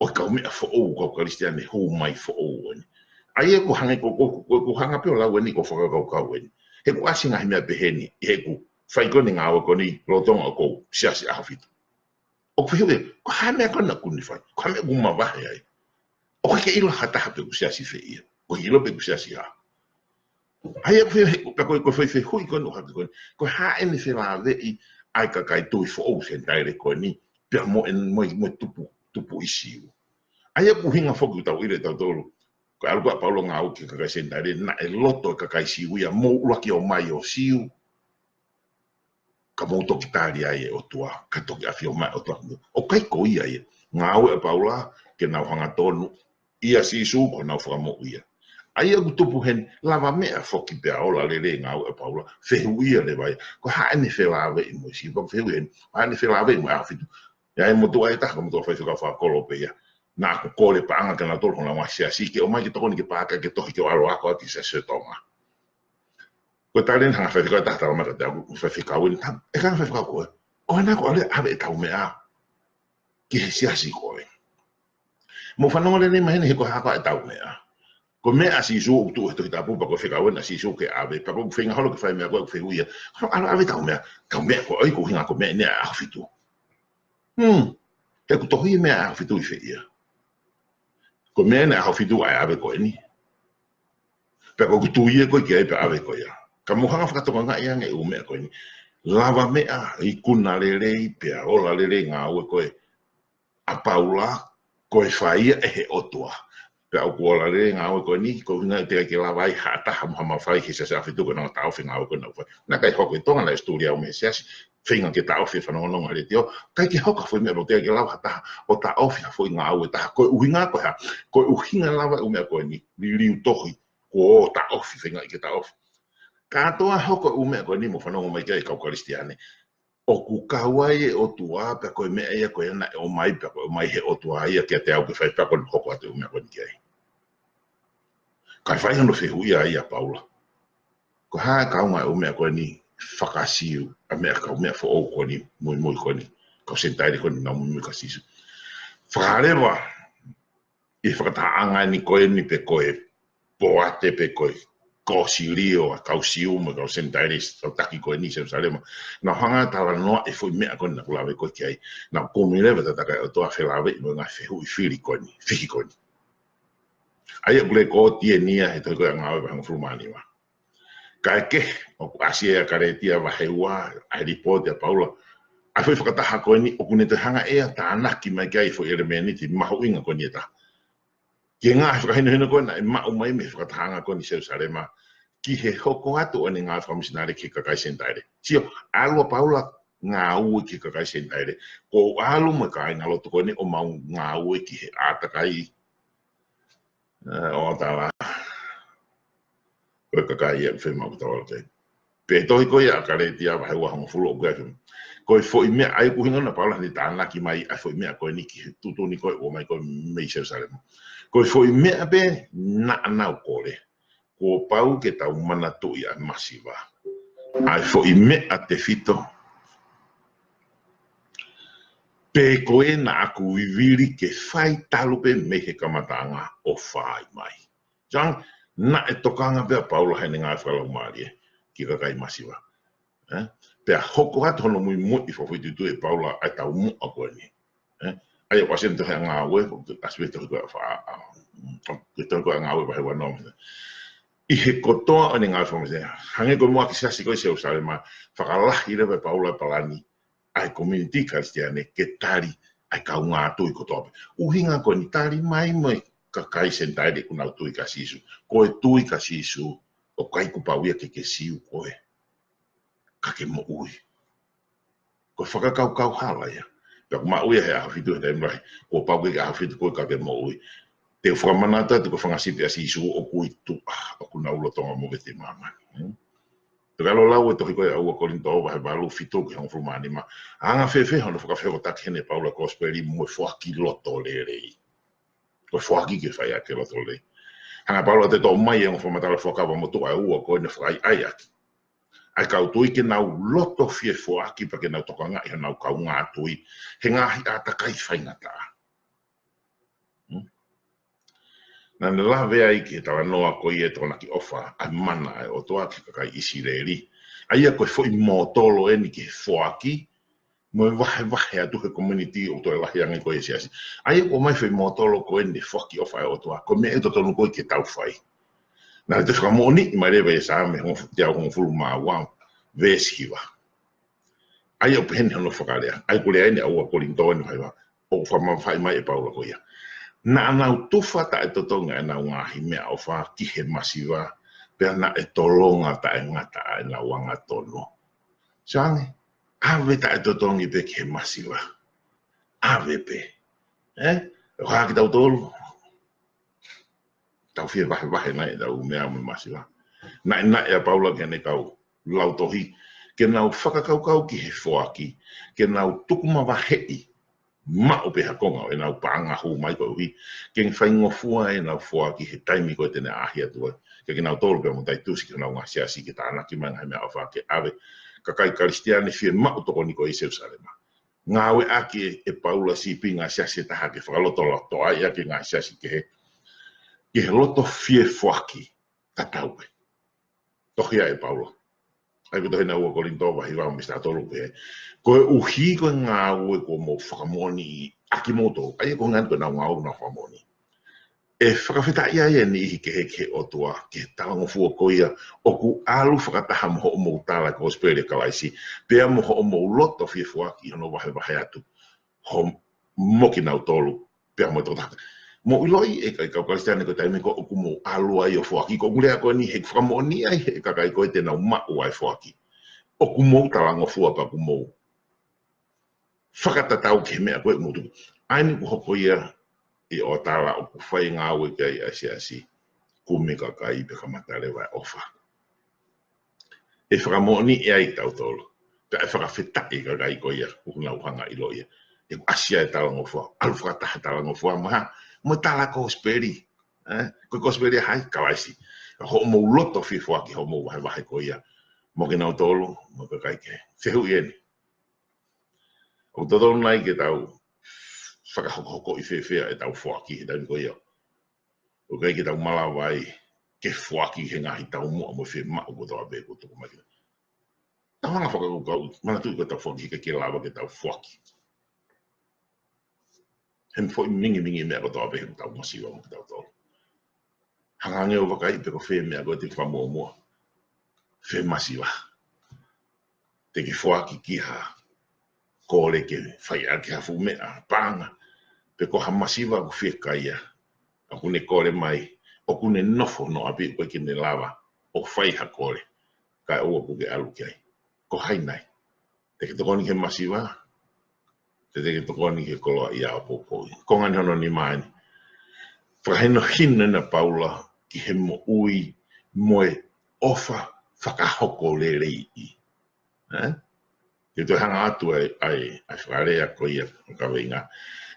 ʻo e kaumeʻa foʻou, kau Kalisitiane hū mai foʻou eni. ʻA ia ʻoku hangē ko, ko, ko, ko e hanga pē ʻo lau eni ko e fakakaukau eni. He ʻoku ʻasi e ngaahi meʻa pehē ni, he ʻoku fai ko eni e ngāue ko eni lolotonga ʻoku ou siasi ʻAhofitu. ʻOku fehuʻi, ko e hā e meʻa ko ena ʻoku ne fai, ko e hā e meʻa ʻoku mavahe ai. ʻOku ʻikai ke ʻilo ʻe ha taha pe ʻoku siasi fē ia. ʻOku ʻikai ʻilo pe ʻoku siasi hā. ʻA ia ʻoku fehuʻi, pea ko e, ko e foʻi fehuʻi ko eni ʻoku ʻohake ko eni. Ko e hā ʻene felāveʻi ʻa e kakai tui foʻou Senitaile ko eni, pea mo e, mo e, mo e tupu, tupuʻi Siu. ʻA ia ʻoku ʻuhinga foki ʻoku tau ʻilo ʻe tautolu. Ko e ʻalu ko ē ʻa Paula ʻo ngāue ki he kakai Senitaile, naʻe loto e kakai Siu ia, mou ʻuluaki ō mai ʻo Siu. Ka mou toki tali ai e ʻOtua, ka toki ʻafio mai e ʻOtua. ʻOku ʻikai ko ia ia. Ngāue ʻa Paula, ke nau hangatonu ʻia Sīsū ko honau fakamoʻui ia. ʻA ia ʻoku tupu heni, lavameʻa foki pea ola lelei e ngāue ʻa Paula, fehuʻia leva ia. Ko e hā ʻene felāveʻi mo Sīsū, pea ʻoku fehuʻi heni, ko e hā ʻene felāveʻi mo e ʻAhofitu. ʻI ai e motuʻa ʻe taha, ko e motuʻa faifekau fakakolo pē ia. Naʻá ku kole paʻanga kia nautolu honau ngaahi siasi, ke ō mai ke tokoni ke paaki e tohi ke u ʻalu ʻo ako ʻaki e Siasi ʻo Tonga. Ko e tali eni ʻa e ngaahi faifekau ʻe taha, talamai kiate au, ko e faifekau eni, tā, ʻe ka ngaahi faifekau ko ē. Ko ena ko e ʻave ʻetau meʻa ki he siasi ko ē. Mou fanongo lelei mai heni he ko e hā koā ʻetau meʻa. Ko e meʻa ʻa Sīsū ʻoku tuʻu he Tohi Tapu pea ko e fekau ena ʻa Sīsū ke ʻave, pea ko e feinga holo ke fai e meʻa ko ē ʻoku fehuʻia. Ko e ʻalu ʻo ʻave ʻetau meʻa, ʻetau meʻa ko ē ʻoku ʻuhinga ko e meʻa eni ʻa e ʻAhofitu. Hmm. He ʻoku tohi e meʻa ʻa e ʻAhofitu ʻi fē ia. Ko e meʻa eni ʻa e ʻAhofitu ʻa e ʻave ko eni. Pea ko ʻeku tui ia ko ē ki ai pea ʻave ko ia. Ka mou hanga ʻo fakatokangaʻi ange e ʻū meʻa ko eni. Lavameʻa, ikuna lelei, pea ola lelei e ngāue ko ē ʻa Paula, ko e fai ia ʻe he ʻOtua. Pea ʻoku ola lelei e ngāue ko eni, ko e ʻuhinga ʻoku teʻeki ke lava ai ha taha mo ha mafai ki he Siasi ʻAhofitu ko ʻenau taʻofi e ngāue ko ē ʻoku nau fai. Naʻe ʻikai hoko ʻi Tonga, naʻe ʻi ʻAositelēlia au mei he siasi, feinga ke taʻofi e fanongonongo he letiō, ʻikai ke hoko ha foʻi meʻa ʻoku teʻeki ke lava ha taha ʻo taʻofi ha foʻi ngāue ʻe taha. Ko e ʻuhinga ko e hā, ko e ʻuhinga lava e ʻū meʻa ko eni, liliu tohi, kuo taʻofi, feingaʻi ke taʻofi. Kātoa hoko e ʻū meʻa ko eni mou fanongo mai ki ai kau Kalisitiane. ʻOku kau ai e ʻOtua, pea ko e meʻa ia ko ē naʻe ʻomai, pea ko e ʻomai ʻe he ʻOtua ia kiate au ke fai, pea ko ʻene hoko atu e ʻū meʻa ko eni ki ai. Kae fai hono fehuʻia ai ʻa Paula. Ko e hā e kaunga e ʻū meʻa ko eni faka-Siu, ʻa e meʻa kaumeʻa foʻou ko eni, muimui ko eni, kau Senitaile ko eni, nau muimui kia Sīsū. Fakahā leva ʻi he fakatahaʻanga eni ko eni pe ko e poate pe ko e kōsilio ʻa e kau Siu mo e kau Senitaile ʻi he kau taki ko eni ʻi Selusalema. Nau hanga ʻo talanoa e foʻi meʻa ko eni naʻá ku lave ko ē ki ai. Nau kumi leva e tataki ʻa e ʻOtua felāveʻi mo e ngaahi fehuʻi fili ko eni, fihi ko eni. ʻA ia ʻoku lekooti eni ia he tohi ko ē ʻa Ngāue vahe hongofulu mā nima. Kae kehe, ʻoku ʻasi ʻia Kalētia vahe ua, ʻa e lipooti ʻa Paula. ʻA e foʻi fakataha ko eni, ʻoku ne toe hanga ʻe ia ʻo tānaki mai ki ai e foʻi ʻelemēniti mahuʻinga ko eni ʻe taha. Ki he ngaahi fakahinohino ko ē naʻe maʻu mai mei he fakatahaʻanga ko eni ʻi Selusalema, ki he hoko atu ʻo ʻene ngāue fakamisinale ki he kakai Senitaile. Sio, ʻalu ʻa Paula ngāue ki he kakai Senitaile. Ko e ʻalu mo e kāingalotu ko eni ʻo mau ngāue ki he ʻātakai, ē, ʻo tala, ko e kakai ia ʻoku fiemaʻu ke tau ʻalu ki ai. Pea tohi ko ia ʻa Kalētia vahe ua hongofulu ʻoku ʻai. Ko e foʻi meʻa ʻa ia ʻoku ʻuhinga ʻa Paula he ne tānaki mai ʻa e foʻi meʻa ko eni ki he tuʻutuʻuni ko ē ʻoku ʻomai ko ē mei Selusalema. Ko e foʻi meʻa pē naʻa nau kole, kuo pau ke tau manatuʻi ʻa e masiva. ʻA e foʻi meʻa tefito, pe ko ē naʻa ku vivili ke fai talu pē mei he kamataʻanga ʻo fai mai. Sai ange, naʻe tokanga pē ʻa Paula heʻene ngāue fakalaumālie ki he kakai masiva. Ē? Pea hoko atu hono muimui ʻi he fakafoʻituitui ʻe Paula ʻa e taumuʻa ko eni. Ē? ʻA ia ʻoku ʻasi eni he tohi ʻa Ngāue, ʻoku ʻasi pē he tohi ko ē ʻa fa-, ʻa, ʻa, he tohi ko ē ʻa Ngāue vahe uanoa. ʻI he kotoa ʻo ʻene ngāue fakamasiva, hangē ko e muʻaki siasi ko ē ʻi Selusalema, fakalahi leva ʻe Paula e palani ʻa e community Kalisitiane ke tali ʻa e kaungā tui kotoa pē. ʻUhinga ko eni, tali mai mo e kakai Senitaile ʻoku nau tui kia Sīsū. Ko e tui kia Sīsū, ʻoku ʻikai ke pau ia ke ke Siu koe ka ke moʻui. Ko e fakakaukau hala ia. Pea ʻoku maʻu ia he ʻaho fitu he taimi lahi. Kuo pau ke ke ʻaho fitu koe ka ke moʻui. Te u fakamanatu atu ko e fanga sipi ʻa Sīsū ʻoku ʻi tuʻa, ʻoku nau lolotonga movete ʻi māmani. Hmm? Pea ka ʻoku lau e tohi ko ē ʻa ua Kolinitō vahe valu, fitu ki he hongofulu mā nima. Anga fēfē hono fakafehokotaki heni ʻe Paula e kosipeli mo e foaki loto lelei. Ko e foaki ke fai ʻaki e loto lelei. Hanga ʻe Paula ʻo toʻo mai e ongo fakamatala Fuakava Motuʻa ʻe ua ko eni ʻo fakaʻaiʻai ʻaki ʻa e kau tui ke nau loto fie foaki pea ke nau tokangaʻi honau kaungā tui he ngaahi ʻātakai faingataʻa. Hmm? Naʻa ne lave ai ki he talanoa ko ia ʻo e tokonaki ʻofa ʻa e mana ʻa e ʻOtua ki he kakai ʻIsileli. ʻA ia ko e foʻi mōtolo eni ki he foaki mo e vahevahe atu he community ʻoku toe lahi ange ko ē he siasi. ʻA ia ʻoku ʻomai e foʻi mōtolo ko eni e foaki ʻofa ʻa e ʻOtua, ko e meʻa ʻoku totonu ko ē ke tau fai. Naʻe toe fakamoʻoniʻi mai leva ʻe Saame hongofulu, teau hongofulu mā ua, veesi hiva. ʻA ia ʻoku pehē ni hono fakalea. ʻA ia ʻoku lea eni ʻa ua Kolinitō eni vahe hiva. ʻOku fakamamafaʻi mai ʻe Paula ko ia. Naʻa nau tufa taʻetotongi ʻenau ngaahi meʻaʻofa ki he masiva, pea naʻe tolonga taʻengata ʻenau angatonu. Sai ange, ʻave taʻetotongi pē ki he masiva. ʻAve pē. Ē? ʻOku hā kitautolu. Tau fie vahevahe nai ʻetau meʻa mo e masiva. Naʻinaʻi ʻa Paula ki heʻene kau lautohi ke nau fakakaukau ki he foaki, ke nau tuku mavaheʻi, maʻu pē ha konga ʻo ʻenau paʻanga hū mai koeʻuhi ke faingofua ʻenau foaki he taimi ko ē te ne ʻaʻahi atu ai. Ke kinautolu pea mo Taitusi ki honau ngaahi siasi ke tānaki mai e ngaahi meʻaʻofa ke ʻave kakai Kalisitiane fiemaʻu tokoni ko ē ʻi Selusalema. Ngāueʻaki ʻe Paula sīpinga siasi ʻe taha ke fakalotolotoʻi ʻaki e ngaahi siasi kehe ki he loto fie foaki. Tatau pē. Tohi ʻa e Paula. ʻA ia ko e tohi ʻa ua Kolinitō vahe hiva mo e veesi taha tolu pē. Koeʻuhi ko e ngāue kuo mou fakamoʻoniʻi ʻaki moutolu. ʻA ia ko e ngāue ko ē ʻenau ngāue ʻoku nau fakamoʻoniʻi. ʻE fakafetaʻi ai e niʻihi kehe ki he ʻOtua, ki he talangofua ko ia ʻoku ʻalu fakataha mo hoʻomou tala e kosipeli ʻa Kalaisi, pea mo hoʻomou loto fie foaki hono vahevahe atu ho-, mo kinautolu, pea mo e tokotaha. Mou ʻiloʻi ʻe kau Kalisitiane ko e taimi ko ē ʻoku mou ʻalu ai ʻo foaki, ko ʻeku lea ko eni he fakamoʻoni ai he kakai ko ē te nau maʻu ʻa e foaki. ʻOku mou talangofua pea ʻoku mou fakatatau ki he meʻa ko ē ʻoku mou tuku. ʻA eni ʻoku hoko ia ʻi ʻOtala ʻoku fai ngāue ki ai ʻa e siasi, kumi kakai pea kamata leva e ʻofa. ʻE fakamoʻoniʻi ai kitautolu. Pea ʻe fakafetaʻi e kakai ko ia ʻoku nau hanga ʻo ʻilo ia. ʻE ʻasi ai e talangofua, ʻalu fakataha e talangofua mo e hā, mo e tala kosipeli. Ē? Ko e kosipeli ʻa hai? Kalaisi. Ka hoʻomou loto fie foaki hoʻomou vahevahe ko ia mo kinautolu, mo e kakai kehe. Fehuʻi eni. ʻOku totonu nai ke tau fakahokohokoʻi fēfē ʻetau foaki he taimi ko ia? ʻOku ʻikai ke tau malava ai ke foaki he ngaahi taumuʻa mo e fiemaʻu kotoa pē kuo tuku mai. Tau hanga ʻo fakakaukau, manatuʻi ko ʻetau foaki, ʻikai ke lava ke tau foaki he foʻi mingimingi meʻa kotoa pē he ʻoku tau masiva mo kitautolu. Hanga ange ʻo vakai pe ko fē meʻa ko ē te ke fakamuʻomuʻa. Fē masiva te ke foaki ki ha kole ke fai ʻaki ha fuʻu meʻa, paʻanga, pe ko ha masiva ʻoku fiekaia, ʻoku ne kole mai, ʻoku ne nofo hono ʻapi ʻoku ʻikai ke ne lava ʻo fai ha kole, kae ʻoua kuo ke ʻalu ki ai. Ko hai nai? Te ke tokoni ki he masiva, pe te ke tokoni ki he koloaʻia ʻo poupouʻi? Konga eni hono nima eni. Fakahinohino ʻa Paula ki he moʻui mo e ʻofa fakahoko leleiʻi. Ē? Te u toe hanga atu ai, ai, ai fakalea ko ia ʻo kaveinga.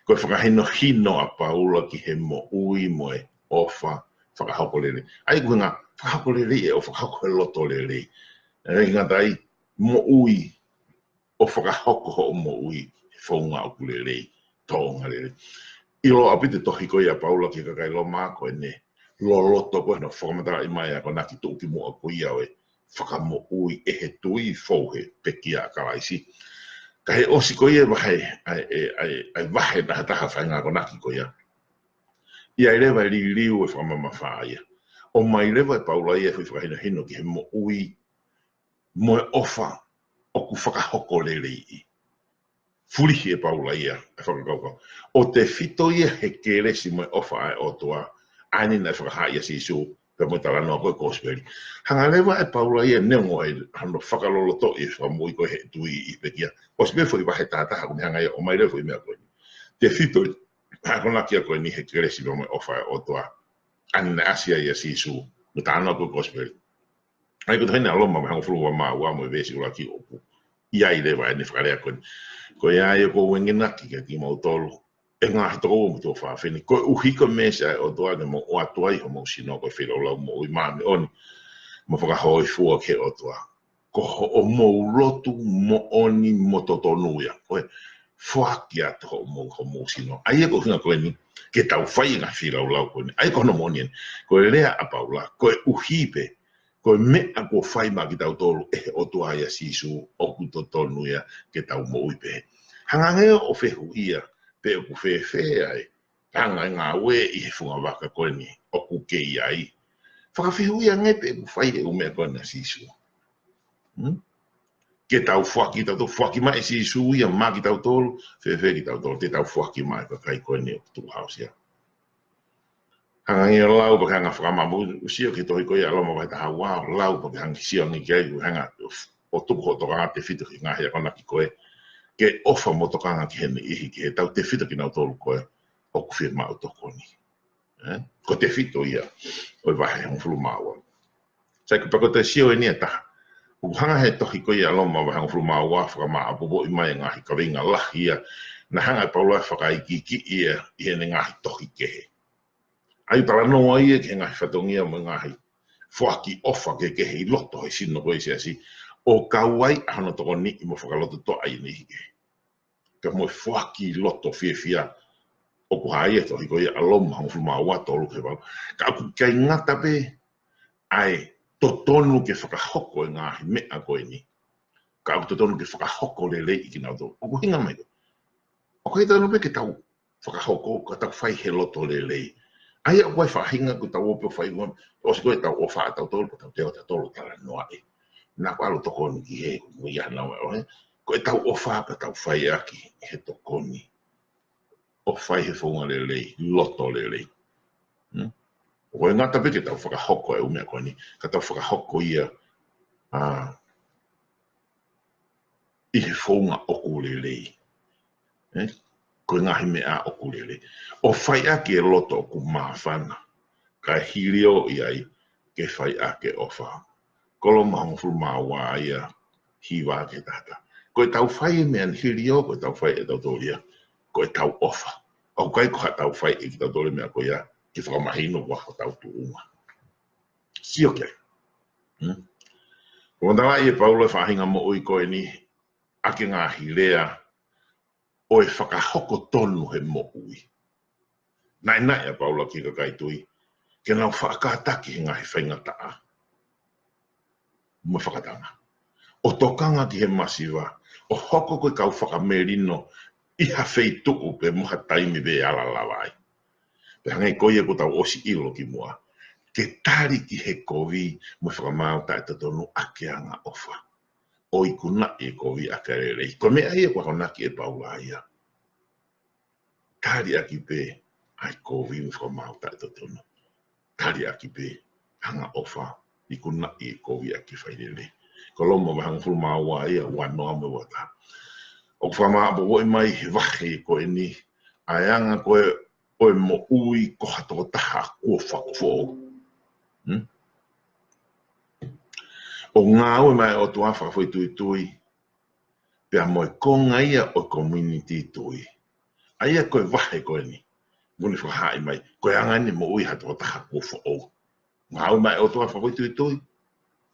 Ko e fakahinohino ʻa Paula ki he moʻui mo e ʻofa fakahoko lelei. ʻA ia ko e ʻuhinga fakahoko lelei ʻe ʻo fakahoko he loto lelei. ʻE ngata ai moʻui ʻo fakahoko hoʻo moʻui he founga ʻoku lelei, tōʻonga lelei. ʻIlo ʻaupito e tohi ko ia ʻa Paula ki he kakai Loma ko ʻene loloto ko ē hono fakamatalaʻi mai ʻa e akonaki tuʻukimuʻa ko ia ʻo e fakamoʻui ʻe he tui fou he pekia ʻa Kalaisi. Ka he ʻosi ko ia e vahe, ʻa e, ʻa e, ʻa e vahe taha taha fai e ngaahi akonaki ko ia, ʻi ai leva e liliu e fakamamafa ia. ʻOmai leva ʻe Paula ia e foʻi fakahinohino ki he moʻui mo e ʻofa ʻoku fakahoko leleiʻi. Fulihi ʻe Paula ia e fakakaukau. ʻO tefito ia he kelesi mo e ʻofa ʻa e ʻOtua, ʻa eni naʻe fakahā ʻia Sīsū, pea mo e talanoa ko e kosipeli. Hanga leva ʻe Paula ia neongo ʻa hono fakalolotoʻi e fakamoʻui ko ē he tui ʻi he pekia. ʻOsi pē foʻi vahe taha taha ʻoku ne hanga ia ʻo ʻomai leva e foʻi meʻa ko eni. Tefito ʻa e akonaki ko eni he kelesi pea mo e ʻofa ʻa e ʻOtua, ʻa eni naʻe ʻasi ai ʻia Sīsū, mo e talanoa ko e kosipeli. ʻA ia ko e tohi eni ʻa Loma vahe hongofulu mā ua mo e veesi ʻuluaki ʻoku ʻi ai leva ʻene fakalea ko eni. Ko ia ai ʻoku ou enginaki kiate kimoutolu, ʻe ngaahi tokoua mo e tuofāfine, koeʻuhi ko e meesi ʻa e ʻOtua ke mou ʻoatu ai homou sino ko e feilaulau moʻui māʻoniʻoni mo fakahōifua ki he ʻOtua, ko hoʻomou lotu moʻoni mo totonu ia. Ko e foaki atu hoʻomou, homou sino. ʻA ia ko e ʻuhinga ko eni ke tau fai e ngaahi feilaulau ko eni. ʻA ia ko hono moʻoni eni. Ko e lea ʻa Paula, koeʻuhi pē ko e meʻa kuo fai maʻa kitautolu ʻe he ʻOtua ʻia Sīsū, ʻoku totonu ia ke tau moʻui pehē. Hanga ange ʻo fehuʻia pe ʻoku fēfē ʻa e anga e ngāue ʻi he funga vaka ko eni ʻoku ke ʻi ai. Fakafehuʻia ange pe ʻoku fai e ʻū meʻa ko eni ʻa Sīsū. Hmm? Ke tau foaki, tau tau foaki mai ʻe Sīsū ia maʻa kitautolu, fēfē kitautolu, te tau foaki mai e kakai ko eni ʻoku tukuhausia. Hanga ange ʻo lau pea ke hanga ʻo fakamaʻa, ʻo sio ki he tohi ko ia ʻa Loma vahe taha ua, ʻo lau pea ke hanga ʻo sio ange ki ai, ʻo hanga ʻo tuku hoʻo tokanga tefito ki he ngaahi akonaki ko ē, ke ʻofa mo tokanga ki he niʻihi kehe, tau tefito kinautolu ko ē ʻoku fiemaʻu tokoni. Ē? Ko e tefito ia ʻo e vahe hongofulu mā ua. Sai, kapau ko e toe sio eni ʻe taha, ʻoku hanga he tohi ko ia ʻa Loma vahe hongofulu mā ua ʻo fakamaʻopoʻopo mai e ngaahi kaveinga lahi ia naʻe hanga ʻe Paula ʻo fakaikiiki ia ʻi heʻene ngaahi tohi kehe. ʻA ia ʻoku talanoa ia ki he ngaahi fatongia mo e ngaahi foaki ʻofa kehekehe ʻi loto he sino ko ē ʻo e siasi, ʻo kau ai ʻa hono tokoniʻi mo fakalototoʻa ʻa e niʻihi kehe. Ka mo e foaki loto fiefia ʻoku hā ia he tohi ko ia ʻa Loma hongofulu mā ua, tolu ki he valu. Ka ʻoku ʻikai ngata pē ʻa e totonu ke fakahoko e ngaahi meʻa ko eni, ka ʻoku totonu ke fakahoko leleiʻi kinautolu. ʻOku ʻuhinga mai ko ē, ʻoku ʻikai totonu pē ke tau fakahoko, ka tau fai he loto lelei. ʻA ia ʻoku ʻi ai e faʻahinga ʻoku tau ō pē ʻo fai, ʻosi ko ē ʻetau ʻofa ʻatautolu, pea tau teʻo ʻatautolu ʻo talanoaʻi. Naʻa ku ʻalu ʻo tokoni ki he, ʻoku ʻi ai ʻa e ʻofa, ē? Ko ʻetau ʻofa pea tau fai ʻaki he tokoni ʻo fai he founga lelei, loto lelei. Hmm? ʻOku ʻikai ngata pē ke tau fakahoko e ʻū meʻa ko eni, ka tau fakahoko ia, ā, ʻi he founga ʻoku lelei. Ē? Ko e ngaahi meʻa ʻoku lelei. ʻO fai ʻaki e loto ʻoku māfana, kae hiliō ʻi ai ke fai ʻaki e ʻofa. Ko Loma hongofulu mā ua ia, hiva ki he taha taha. Ko ʻetau fai e meʻa ni, hiliō ko ʻetau fai ʻe tautolu ia, ko ʻetau ʻofa. ʻOku ʻikai ko haʻatau fai ʻe kitautolu e meʻa ko ia ke fakamahino ko e hā hotau tuʻunga. Sio ki ai. Hmm? Ko e matalaʻi ʻe Paula e faʻahinga moʻui ko eni ʻaki e ngaahi lea ʻo e fakahoko tonu he moʻui. Naʻinaʻi ʻa Paula ki he kakai tui ke nau faʻa kātaki he ngaahi faingataʻa mo e fakatanga, ʻo tokanga ki he masiva, ʻo hoko ko e kau fakamelino ʻi ha feituʻu pe mo ha taimi pē ʻe ala lava ai. Pea hangē ko ia kuo tau ʻosi ʻilo kimuʻa, ke tali ki he kovi mo e fakamaau taʻetotonu ʻaki e angaʻofa, ʻo ikunaʻi e kovi ʻaki e lelei. Ko e meʻa ia ʻoku akonaki ʻe Paula ia. Tali ʻaki pē ʻa e kovi mo e fakamaau taʻetotonu. Tali ʻaki pē e angaʻofa, ikunaʻi e kovi ʻaki e fai lelei. Ko Loma vahe hongofulu mā ua ia, ua noa mo e ua taha. ʻOku fakamāʻopoʻopo mai he vahe ko eni ʻa e anga ko ē ʻo e moʻui ko ha tokotaha kuo fakafou. Hmm? ʻO ngāue maʻa e ʻOtua fakafoʻituitui, pea mo e konga ia ʻo e community tui. ʻA ia ko e vahe ko eni, ʻoku ne fakahaaʻi mai, ko e anga eni e moʻui ha tokotaha kuo foʻou. Ngāue maʻa e ʻOtua fakafoʻituitui,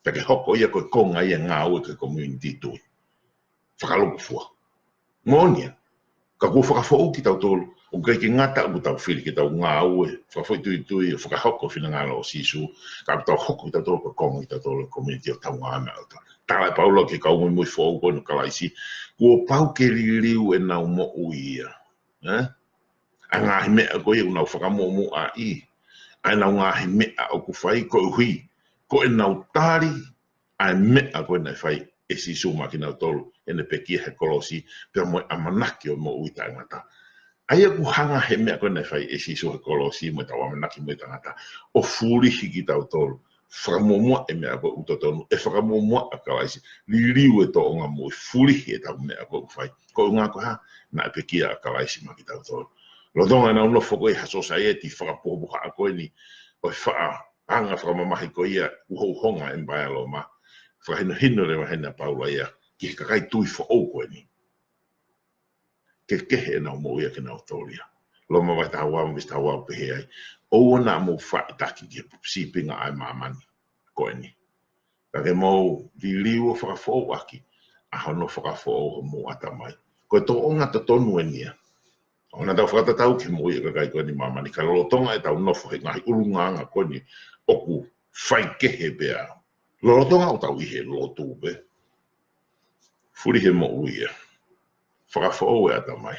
pea ke hoko ia ko e konga ia e ngāue ki he community tui. Fakalūkufua. Moʻoni ia. Ka kuo fakafoʻou kitautolu, ʻoku ʻikai ke ngata ʻoku tau fili ke tau ngāue fakafoʻituitui ʻo fakahoko e finangalo ʻo Sīsū, ka ʻoku tau hoko kitautolu ko e konga kitautolu e community ʻoku tau ngāue maʻa e ʻOtua. Tala ʻe Paula ki he kau muimui foʻou ko eni ʻo Kalaisi, kuo pau ke liliu ʻenau moʻui ia. Eh? ʻA e ngaahi meʻa ko ia ʻoku nau fakamuʻomuʻaʻi, ʻa ʻenau ngaahi meʻa ʻoku fai koeʻuhi ko ʻenau tali ʻa e meʻa ko ē naʻe fai ʻe Sīsū maʻa kinautolu, ʻene pekia he kolosi, pea mo e ʻamanaki ʻo e moʻui taʻengata. ʻA ia ʻoku hanga he meʻa ko ē naʻe fai ʻe Sīsū he kolosi mo ʻetau ʻamanaki moʻui taʻengata, ʻo fulihi kitautolu. Fakamuʻomuʻa e meʻa ko ē ʻoku totonu, ʻe fakamuʻomuʻa ʻa Kalaisi, liliu e tōʻonga moʻui, fulihi ʻetau meʻa ko ē ʻoku fai. Ko e ʻuhinga ko e hā? Naʻe pekia ʻa Kalaisi maʻa kitautolu. Lolotonga ʻenau nofo ko ē ha sōsaieti fakapuhapuha ko eni, ʻo e faʻa anga fakamamahi ko ia ʻoku houhonga e ʻEmpaya Loma, fakahinohino leva heni ʻa Paula ia ki he kakai tui foʻou ko eni. Kehekehe ʻenau moʻui ʻa kinautolu ia. Loma vahe taha ua, veesi taha ua ʻoku pehē ai, ʻoua naʻa mou faʻitaki ki he sīpinga ʻa e māmani ko eni. Ka ke mou liliu ʻo fakafoʻou ʻaki ʻa hono fakafoʻou homou ʻatamai. Ko e tōʻonga totonu eni ia. ʻOua naʻa tau fakatatau ki he moʻui ʻa e kakai ko eni ʻi māmani, ka lolotonga ʻetau nofo he ngaahi ʻulungaanga ko eni ʻoku faikehe pea. Lolotonga ʻoku tau ʻi he lotu pē. Fulihi e moʻui ia. Fakafoʻou e ʻatamai.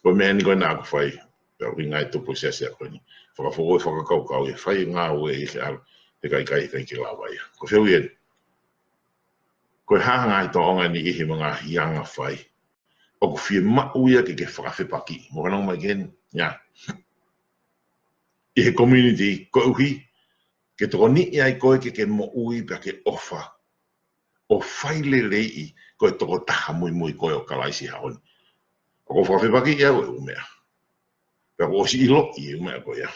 Ko e meʻa eni ko ē naʻa ku fai, pea ʻoku ʻi ai e tupu ʻo e siasi ko eni. Fakafoʻou e fakakaukau ia, fai e ngāue ʻi he ʻalu, he ʻikai, ʻikai, ʻikai ke lava ia. Ko e fehuʻi eni. Ko e hā e ngaahi tōʻonga ʻe niʻihi mo e ngaahi anga fai ʻoku fiemaʻu ia ke ke fakafepakiʻi? Mo fanongo mai ki heni, ia. ʻI he community, koeʻuhi ke tokoniʻi ai koe ke ke moʻui pea ke ʻofa ʻo fai leleiʻi ko e tokotaha muimui ko ē ʻo Kalaisi he ʻaho ni. ʻOku ou fakafepakiʻi au e ʻū meʻa. Pea kuo u ʻosi ʻiloʻi e ʻū meʻa ko ia.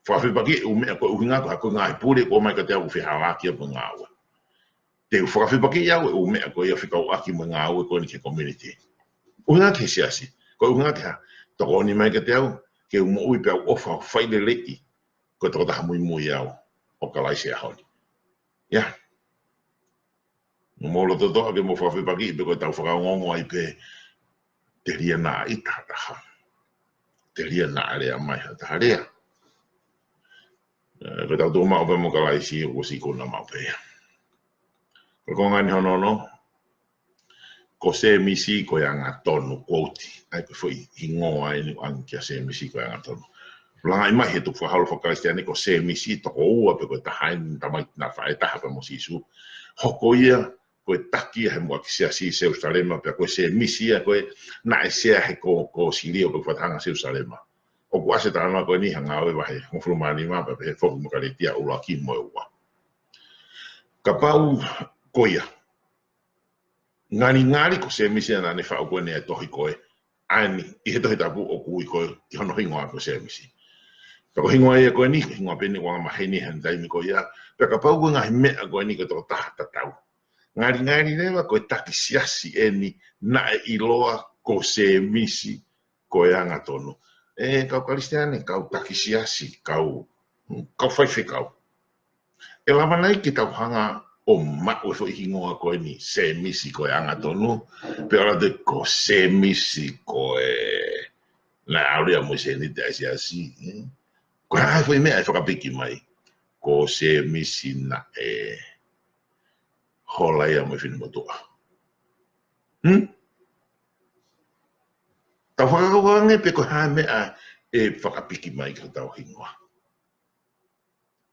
Fakafepakiʻi e ʻū meʻa ko e ʻuhinga ko e hā? Ko e ngaahi pule kuo ʻomai kiate au ʻoku fehālaaki ia mo e ngāue. Te u fakafepakiʻi au e ʻū meʻa ko ia fekauʻaki mo e ngāue ko eni ki he community. ʻUhinga ki he siasi. Ko e ʻuhinga ki he hā? Tokoni mai kiate au ke u moʻui pea u ʻofa ʻo fai leleiʻi ko e tokotaha muimui au ʻo Kalaisi he ʻaho ni. Ia. Mou loto toʻa ke mou fakafepakiʻi pe ko ʻetau fakaongoongo ai pē, telia naʻa ʻita ha taha. Telia naʻa lea mai ha taha lea. Eh, ko ʻetau tuʻu maʻu pē mo Kalaisi, ʻoku ʻosi ikuna maʻu pē ia. Ko e konga eni hono ono, ko Sēmisi ko e angatonu, quote. ʻA ia ko e foʻi hingoa eni ʻoku ʻange kia Sēmisi ko e angatonu. Langaʻi mai he tukufakaholo fakakalisitiane ko Sēmisi, toko ua pe ko e taha eni, tamaiki naʻe faʻa ʻe taha pea mo Sīsū. Hoko ia ko e taki ia he muʻaki siasi ʻi Selusalema, pea ko Sēmisi ia ko ē naʻe sea he ko, ko Silio ko e fakatahaʻanga Selusalema. ʻOku ʻasi e talanoa ko eni he Ngāue vahe hongofulu mā nima, pea pehē foki mo Kalētia ʻuluaki mo e ua. Kapau ko ia, ngalingali ko Sēmisi ia naʻa ne faʻu ko eni e tohi ko ē, ʻa eni, ʻi he Tohi Tapu ʻoku ui ko ē ki hono hingoa ko Sēmisi. Pea ko e hingoa ia ko eni, hingoa pē eni ʻoku angamaheni he taimi ko ia, pea kapau ko e ngaahi meʻa ko eni ko e tokotaha tatau. Ngalingali leva ko e taki siasi eni naʻe ʻiloa ko Sēmisi ko e angatonu. ʻE kau Kalisitiane, kau taki siasi, kau, kau faifekau. ʻE lava nai ke tau hanga ʻo maʻu e foʻi hingoa ko eni, Sēmisi ko e angatonu, pe ʻalu atu ko Sēmisi ko e naʻe ʻalu ia mo e sēniti ʻa e siasi, eh? Ko e hā e foʻi meʻa ʻe fakapiki mai, ko Sēmisi naʻe hola ia mo e finemotuʻa. Hmm? Tau fakakaukau ange pe ko e hā e meʻa ʻe fakapiki mai ki hotau hingoa.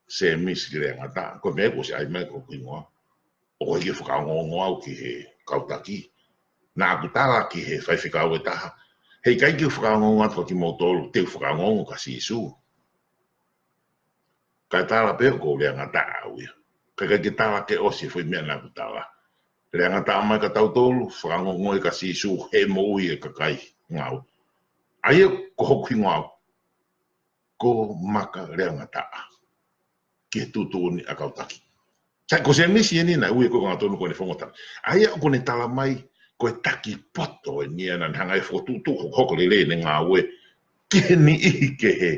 Sēmisi Leangataʻa, ko e meʻa kuo ʻosi ʻai mai ko hoku hingoa. ʻOku ʻikai ke fakaongoongo au ki he kau taki. Naʻa ku tala ki he faifekau ʻe taha, he ʻikai ke u fakaongoongo atu kia kimoutolu, te u fakaongoongo kia Sīsū. Kae tala pē ʻoku ou Leangataʻa au ia. Kae ʻikai ke tala ke ʻosi e foʻi meʻa naʻa ku tala. Leangataʻa mai kia tautolu, fakaongoongo kia Sīsū, he moʻui e kakai ngāue. ʻA ia ko hoku hingoa au, ko Maka Leangataʻa. Ki he tuʻutuʻuni ʻa e kau taki. Sai, ko Sēmisi eni naʻe ui ko e angatonu ko eni fongotaki. ʻA ia ʻoku ne tala mai, ko e taki poto eni ia naʻa ne hanga ʻo fokotuʻutuʻu hokohoko lelei ʻene ngāue ki he niʻihi kehe.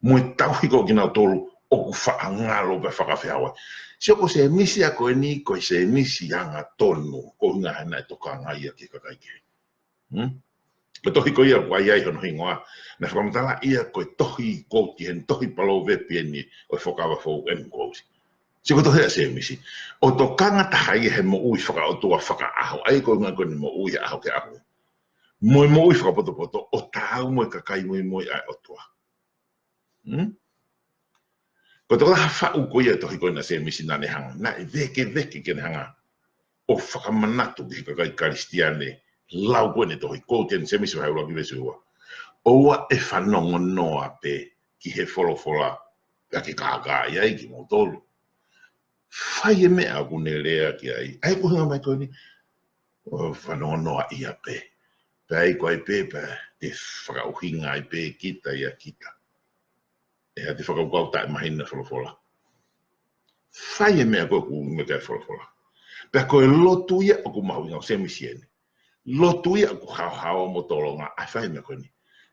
Mo e tauhi ko kinautolu ʻoku faʻa ngalo pea fakafehaoa. Sio ko Sēmisi ia ko eni, ko e Sēmisi angatonu, ko e ʻuhinga he naʻe tokanga ia ki he kakai kehe. Hmm? Ko e tohi ko ia ʻoku ʻai ai hono hingoa, naʻe fakamatalaʻi ia ko e tohi, quote, ki he tohi Palōvepi eni ʻo e Fuakava Foʻou, end quote. Sio ko e tohi ʻa Sēmisi. ʻO tokanga taha ia he moʻui fakaʻotua fakaʻaho. ʻAi ko e ʻuhinga ko eni moʻui ʻaho ki he ʻaho. Mo e moʻui fakapotopoto, ʻo taau mo e kakai muimui ʻa e ʻOtua. Hmm? Ko e tokotaha faʻu ko ia tohi ko ena ʻa Sēmisi naʻa ne hanga, naʻe vēkeveke ke ne hanga ʻo fakamanatu ki he kakai Kalisitiane, lau ko ena tohi, quote eni Sēmisi vahe ʻuluaki veesi ua. ʻOua ʻe fanongo noa pē ki he folofola, pea ke kākaaʻi ai kimoutolu. Fai e meʻa ʻoku ne lea ki ai. ʻAi ko e ʻuhinga mai ko eni, ʻo fanongo noa ia pē. Pea ʻai ko ai pē, pea te fakaʻuhinga ai pē kita ia kita. ʻE ha te fakakaukau taʻemahino folofola. Fai e meʻa ko ē ʻoku meʻa ki ai folofola. Pea ko e lotu ia ʻoku mahuʻinga ʻo Sēmisi eni. Lotu ia ʻoku haohaoa mo tolonga ʻa e fai meʻa ko eni.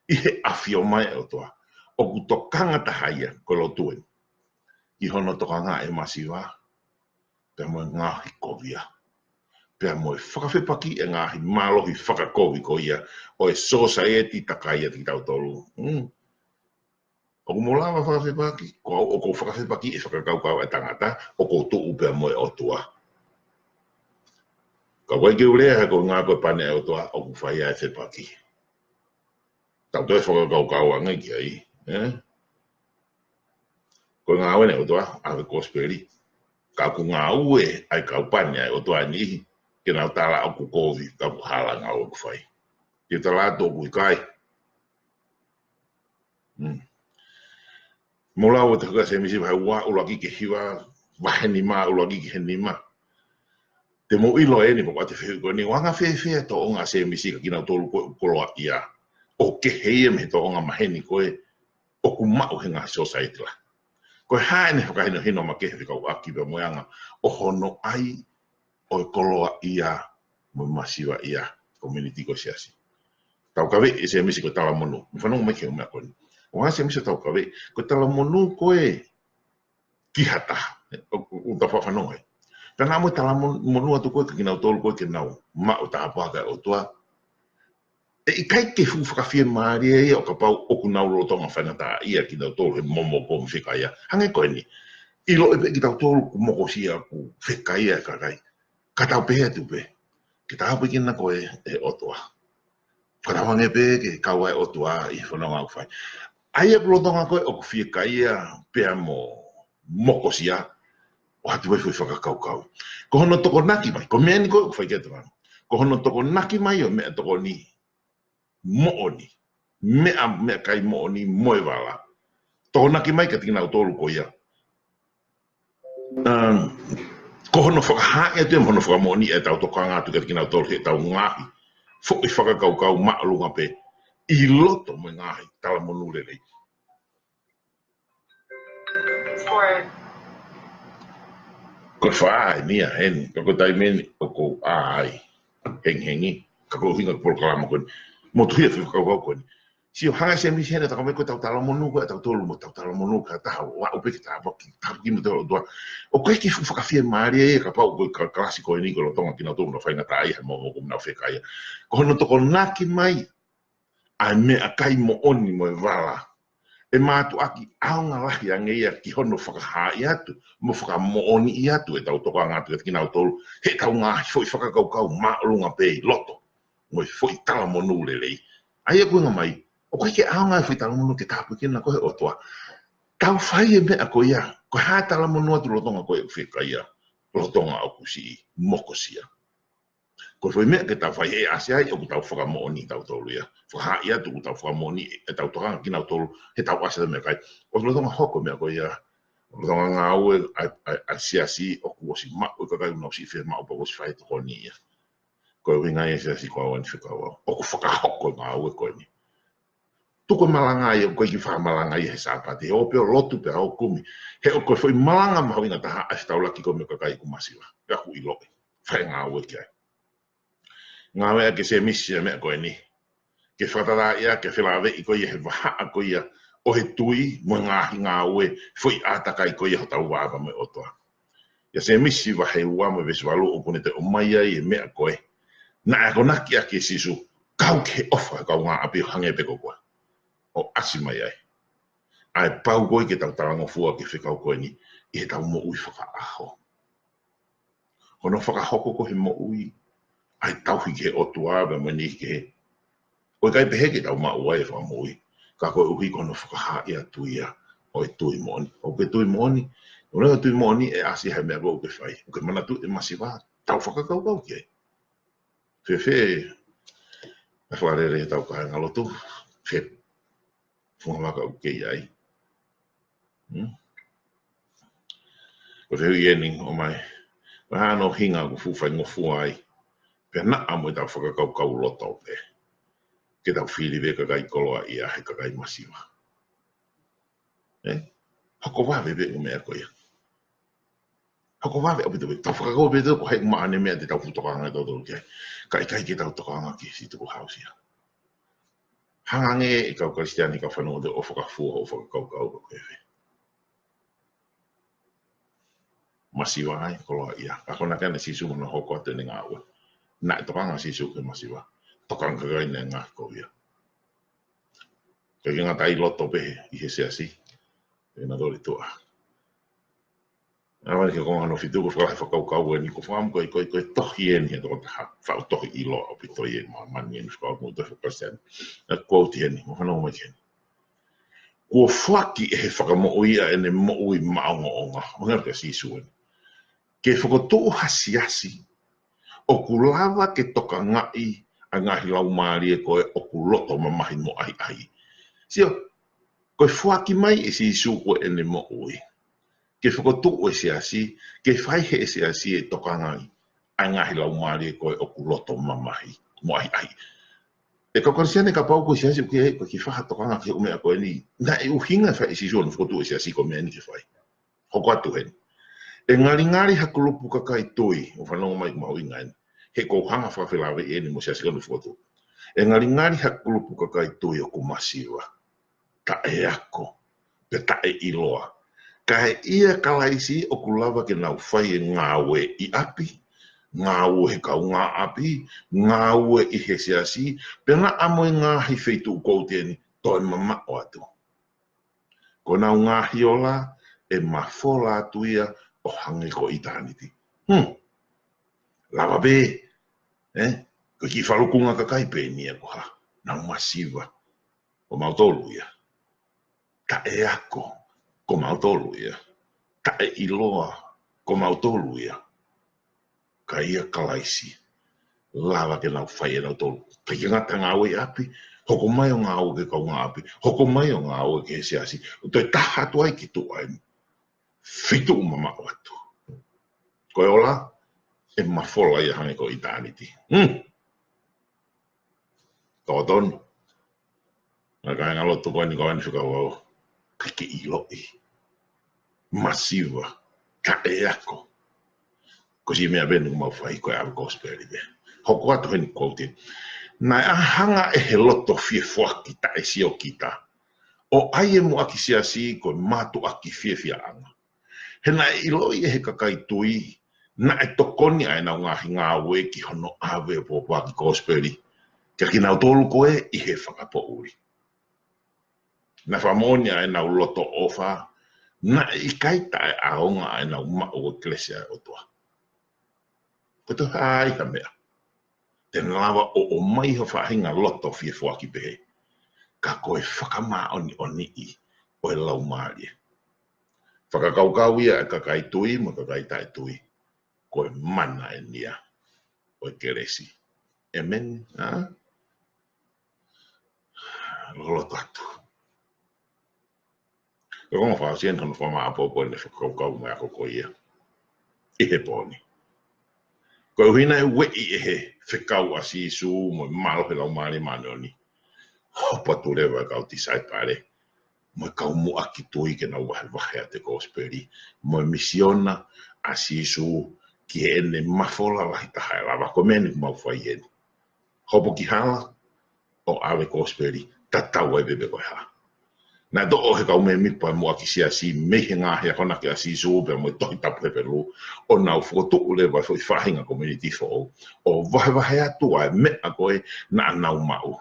ʻI he ʻafio mai ʻa e ʻOtua. ʻOku tokanga taha ia ko e lotu eni. Ki hono tokanga e masiva. Pea mo e ngaohikovia. Pea mo e fakafepaki e ngaahi mālohi fakakovi ko ia. ʻO e sōsaieti takai ʻa kitautolu. Hmm. ʻOku mou lava fakafepaki, ko au ʻoku ou fakafepaki e fakakaukau ʻa e tangata, ʻoku ou tuʻu pea mo e ʻOtua. Ka ʻoku ʻikai ke u lea he ko e ʻuhinga ko e pane ʻa e ʻOtua, ʻoku fai ai e fepaki. Tau toe fakakaukau ange ki ai, ē? Ko e ngāue ʻa e ʻOtua, ʻave kosipeli. Ka ʻoku ngāue ʻa e kau pane ʻa e ʻOtua ʻa e niʻihi, ke nau tala ʻoku kovi, ka ʻoku hala e ngāue ʻoku fai. Ke tala atu ʻoku ʻikai. Hmm. Mou lau ʻa e tohi ko ē ʻa Sēmisi vahe ua ʻuluaki ki he hiva, vahe nima ʻuluaki ki he nima. Te mou ʻilo eni pea ko e ʻa e fehuʻi ko eni, ʻoku anga fēfē e tōʻonga ʻa Sēmisi kia kinautolu ko ē ʻoku koloaʻia. ʻOku kehe ia mei he tōʻonga maheni ko ē ʻoku maʻu he ngaahi sōsaieti lahi. Ko e hā ʻene fakahinohino makehe fekauʻaki pea mo e anga ʻo hono ʻai ʻo e koloaʻia mo e masivaʻia, community ko e siasi. Taukaveʻi ʻe Sēmisi ko e talamonū. Mou fanongo mai ki he ʻū meʻa ko eni. ʻOku ʻai ʻe Sēmisi ʻo taukaveʻi, ko e talamonū ko ē ki ha taha. ʻO, ʻo, ʻo tau faʻa fanongo ai. Ka naʻa mo e talamonū atu ko ē kia kinautolu ko ē ke nau maʻu tāpuaki ʻa e ʻOtua. ʻE ʻikai ke fuʻu fakafiemālie ia ʻo kapau ʻoku nau lolotonga faingataʻaʻia kinautolu he momoko mo fekaia. Hangē ko eni. ʻIloʻi pē kitautolu ʻoku mokosia ʻoku fekaia e kakai. Ka tau pehē atu pē. Ke tāpuekina koe ʻe he ʻOtua. Ka tau hangē pē ke kau ai e ʻOtua ʻi he fononga ʻoku fai. ʻA ia ʻoku lolotonga ko ē ʻoku fiekaia pea mo mokosia. ʻOatu ai e foʻi fakakaukau. Ko hono tokonaki mai. Ko e meʻa eni ko ē ʻoku fai ki ai e tokanga. Ko hono tokonaki mai ʻo e meʻatokoni moʻoni. Meʻa, meʻakai moʻoni mo e vala. Tokonaki mai kiate kinautolu ko ia. Um, ko hono fakahaaʻi atu ia mo hono fakamoʻoniʻi ʻetau tokanga atu kiate kinautolu heʻetau ngaahi foʻi fakakaukau māʻolunga pē ʻi loto mo e ngaahi talamonū lelei. Ko e fā eni ia heni, ka ko e taimi eni ʻoku ou ʻā ai, hengihengi, ka ko e ʻuhinga ko e polokalama ko eni. Motuhi e fakakaukau ko eni. Sio, hanga ʻe Sēmisi heni ʻo takamai ko ʻetau talamonū ko ē ʻatautolu mo ʻetau talamonū ki ha taha, ʻo aʻu pē ke tāpuaki, tāpuaki kimoutolu ʻe he ʻOtua. ʻOku ʻikai ke fuʻu fakafiemālie ia kapau ko e ka-, kalasi ko eni ko e lolotonga kinautolu naʻa faingataʻaʻia he momoko mo nau fekaia. Ko hono tokonaki mai ʻa e meʻakai moʻoni mo e vala. ʻE mātuʻaki ʻaonga lahi ange ia ki hono fakahaaʻi atu, mo fakamoʻoniʻi atu ʻetau tokanga atu kiate kinautolu, heʻetau ngaahi foʻi fakakaukau māʻolunga pē ʻi loto, mo e foʻi talamonū lelei. ʻA ia ʻoku ʻuhinga mai, ʻoku ʻikai ke ʻaonga e foʻi talamonū ke tāpuekina koe ʻe he ʻOtua. Tau fai e meʻa ko ia, ko e hā e talamonū atu lolotonga ko ē ʻoku fekaia, lolotonga ʻoku siʻi, mokosia. Ko e foʻi meʻa ke tau fai ʻe ʻasi ai ʻoku tau fakamoʻoni kitautolu ia. Fakahaaʻi atu ʻoku tau fakamoʻoni ʻetau tokanga kinautolu heʻetau ʻasi atu e meʻakai. ʻO lolotonga hoko e meʻa ko ia. Lolotonga ngāue ʻa e, ʻa e, ʻa e siasi ʻoku ʻosi maʻu e kakai ʻoku nau siʻi fiemaʻu pea ʻoku ʻosi fai e tokoni ia. Ko e ʻuhinga ia e siasi ko au eni fekau au. ʻOku fakahoko e ngāue ko eni. Tuku e malanga ia, ʻoku ʻikai ke fakamalanga ia he Sāpate. ʻO pē ʻo lotu pē ʻo kumi. He ʻoku ko e foʻi malanga mahuʻinga taha ʻa e fetaulaki ko ē mo e kakai ʻoku masiva. Pea ʻoku ʻiloʻi. Fai e ngāue ki ai. Ngāueʻaki ʻe Sēmisi e meʻa ko eni ke fakatātā ia, ke felāveʻi ko ia he vahaʻa ko ia ʻo e tui mo e ngaahi ngāue, foʻi ʻātakai ko ia hotau vā mo e ʻOtua. ʻIa Sēmisi vahe ua mo e veesi valu ʻoku ne toe ʻomai ai e meʻa ko ē naʻe akonaki ʻaki ʻe Sīsū, kau ki he ʻofa kaungāʻapi ʻo hangē pē ko koe. ʻO ʻasi mai ai ʻa e pau ko ē ke tau talangofua ki he fekau ko eni ʻi heʻetau moʻui fakaʻaho. Ko hono fakahoko ko ē he moʻui ʻa e tauhi ki he ʻOtua pea mo e niʻihi kehe. ʻOku ʻikai pehē ke tau maʻu ai e fakamoʻui, ka koeʻuhi ko hono fakahā ʻe he ʻOtua ʻa e tui moʻoni. ʻOku ke tui moʻoni? ʻO lea tui moʻoni ʻe ʻasi he meʻa ko ē ʻoku ke fai. ʻOku ke manatuʻi e masiva? Tau fakakaukau ki ai. Fēfē ʻa e fakalele ʻetau kāingalotu? Fē funga vaka ʻoku ke ʻi ai? Hmm? Ko e fehuʻi eni ʻoku ʻomai, ko e hā hono ʻuhinga ʻoku fuʻu faingofua ai, pea naʻa mo ʻetau fakakaukau loto pē, ke tau fili pē kakai koloaʻia he kakai masiva? ʻE? Hoko vave pē ʻa e meʻa ko ia. Hoko vave ʻaupito pē. Tau fakakaukau pē ʻe tautolu ko hai ʻoku maʻu ʻene meʻa te tau fuʻu tokanga ʻe tautolu ki ai. Ka ʻikai ke tau tokanga ki he sītuku hausia. Hanga ange e kau Kalisitiane, kau fanongo, ʻo fakafua hoʻo fakakaukau ko ē. Masiva ʻa e koloaʻia. Akonaki ʻa Sīsū mo hono hoko atu ʻene ngāue. Naʻe tokanga ʻa Sīsū ki he masiva. Tokanga kakai naʻe ngaahi kovi ia. Ka ʻikai ngata ai, loto pē ʻi he siasi, ʻe na toli tuʻa. ʻA ia ko e konga hono fitu, ko e fakalahi fakakaukau eni, ko e fakaʻamu ko e, ko e, ko e tohi eni he tokotaha faʻu tohi ʻiloa ʻaupito ʻi māmani eni, fakaʻamu tohi fakakalisitiane. ʻA e quote eni, mo fanongo mai ki heni. Kuo foaki ʻe he Fakamoʻui ʻa ʻene moʻui maʻongoʻonga. ʻO ngā kia Sīsū eni. Ke fokotuʻu ha siasi ʻoku lava ke tokangaʻi ʻa e ngaahi laumālie ko ē ʻoku loto mamahi mo ʻahiʻahi. Sio, ko e foaki mai ʻe Sīsū ko ē ʻene moʻui ke fokotuʻu e siasi, ke fai ʻe he siasi e tokangaʻi ʻa e ngaahi laumālie ko ē ʻoku loto mamahi mo ʻahiʻahi. ʻE kau Kalisitiane, kapau ko e siasi ʻoku ke, ʻoku ke faʻa tokanga ki he ʻū meʻa ko eni, naʻe ʻuhinga e fai ʻe Sīsū hono fokotuʻu e siasi ko e meʻa eni ke fai. Hoko atu heni. ʻE ngalingali ha kulupu kakai tui, ʻo fanongo mai, mahuʻinga eni. He ʻoku ou hanga fakafelāveʻi eni mo e siasi ko eni ʻoku fokotuʻu. ʻE ngalingali ha kulupu kakai tui ʻoku masiva, taʻeako, pe taʻeʻiloa. Kae ʻia Kalaisi ʻoku lava ke nau fai e ngāue ʻi ʻapi, ngāue he kaungāʻapi, ngāue ʻi he siasi, pea naʻa mo e ngaahi feituʻu ko eni toe mamaʻo atu. Ko ʻenau ngaahi ola ʻe mafola atu ia ʻo hangē ko ʻitāniti. Hmm. Lava pē, ē? Ko e kiʻi falukunga kakai pē eni ia ko ha, nau masiva. Ko mautolu ia. Taʻeako, ko mautolu ia. Taʻeʻiloa, ko mautolu ia. Ka ʻia Kalaisi, lava ke nau fai ʻe nautolu. ʻIkai ke ngata he ngāue ʻi ʻapi, hoko mai ʻo ngāue ki he kaungāʻapi, hoko mai ʻo ngāue ki he siasi, ʻo toe taha atu ai ki tuʻa eni. Feituʻu mamaʻo atu. Ko e ola ʻe mafola ia hangē ko ʻitāniti. Hmm. Tō tonu. Ngaahi kāingalotu, ko eni ko eni fekau au. ʻIkai ke ʻiloʻi. Masiva. Taʻeako. Ko e siʻi meʻa pē eni ʻoku mau fai ko e ʻave kosipeli pē. Hoko atu heni quote. Naʻe hanga ʻe he loto fiefoaki taʻesiokita ʻo ʻai e muʻaki siasi ko e mātuʻaki fiefiaʻanga. He naʻe ʻiloʻi ʻe he kakai tui naʻe tokoni ʻa ʻenau ngaahi ngāue ki hono ʻave ʻo pōpoaki kosipeli kia kinautolu ko ē ʻi he fakapoʻuli. Naʻe fakamoʻoni ʻa ʻenau loto ʻofa, naʻe ʻikai taʻeʻaonga ʻa ʻenau maʻu ʻo e kelesi ʻa e ʻOtua. Ko e toe hā ai ha meʻa te ne lava ʻo ʻomai ha faʻahinga loto fiefoaki pehē, ka ko e fakamāʻoniʻoniʻi ʻo e laumālie. Fakakaukau ia ʻa e kakai tui mo e kakai taʻetui, ko e mana eni ia ʻo e kelesi. ʻĒmeni, ā? Loloto atu. Ko e konga fakaʻosi eni hono fakamāʻopoʻopo ʻene fakakaukau mo e ako ko ia ʻi he pō ni. Koeʻuhi naʻe ueʻi ʻe he fekau ʻa Sīsū mo e mālohi ʻo e Laumālie Māʻoniʻoni, hopo atu leva e kau tisaipale mo e kau muʻaki tui ke nau vahevahe atu e kosipeli mo e misiona ʻa Sīsū ki heʻene mafola lahi taha ʻe lava. Ko e meʻa eni ʻoku mau fai eni. Hopo ki hala, ʻo ʻave kosipeli, tatau ai pē pe ko e hā. Naʻe toʻo he kau mēmipa e muʻaki siasi mei he ngaahi akonaki ʻa Sīsū pea mo e Tohi Tapu Hepelū, ʻo nau fokotuʻu leva e foʻi faʻahinga community foʻou, ʻo vahevahe atu ʻa e meʻa ko ē naʻa nau maʻu.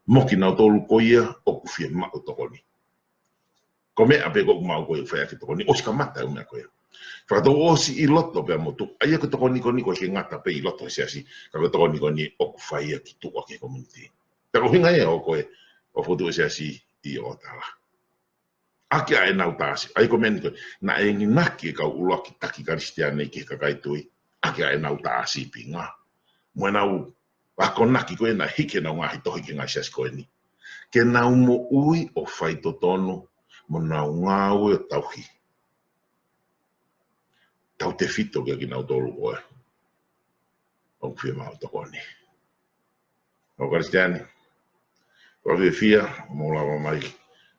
Mo kinautolu ko ia ʻoku fiemaʻu tokoni. Ko e meʻa pē ko ē ʻoku maʻu ko ia ʻoku fai ʻaki e tokoni, ʻosi kamata e meʻa ko ia. Fakatouʻosi ʻi loto pea mo tuʻa. ʻA ia ko e tokoni ko eni ʻoku ʻikai ke ngata pē ʻi loto he siasi, ka ko e tokoni ko eni ʻoku fai ʻaki tuʻa ki he community. Pea ko e ʻuhinga ia ʻoku ʻi ai e fokotuʻu e siasi ʻi ʻOtala. ʻAki ʻa ʻenau tā sipi, ʻa ia ko e meʻa ni ko ē, naʻe enginaki e kau ʻuluaki taki Kalisitiane ki he kakai tui, ʻaki ʻa ʻenau tā sipinga. Mo ʻenau akonaki ko ē naʻe hiki ʻenau ngaahi tohi ki he ngaahi siasi ko eni. Ke nau moʻui ʻo faitotonu, mo nau ngāue ʻo tauhi. Tautefito kia kinautolu ko ē ʻoku fiemaʻu tokoni. Kau Kalisitiane, ʻoku ou fiefia ʻo mou lava mai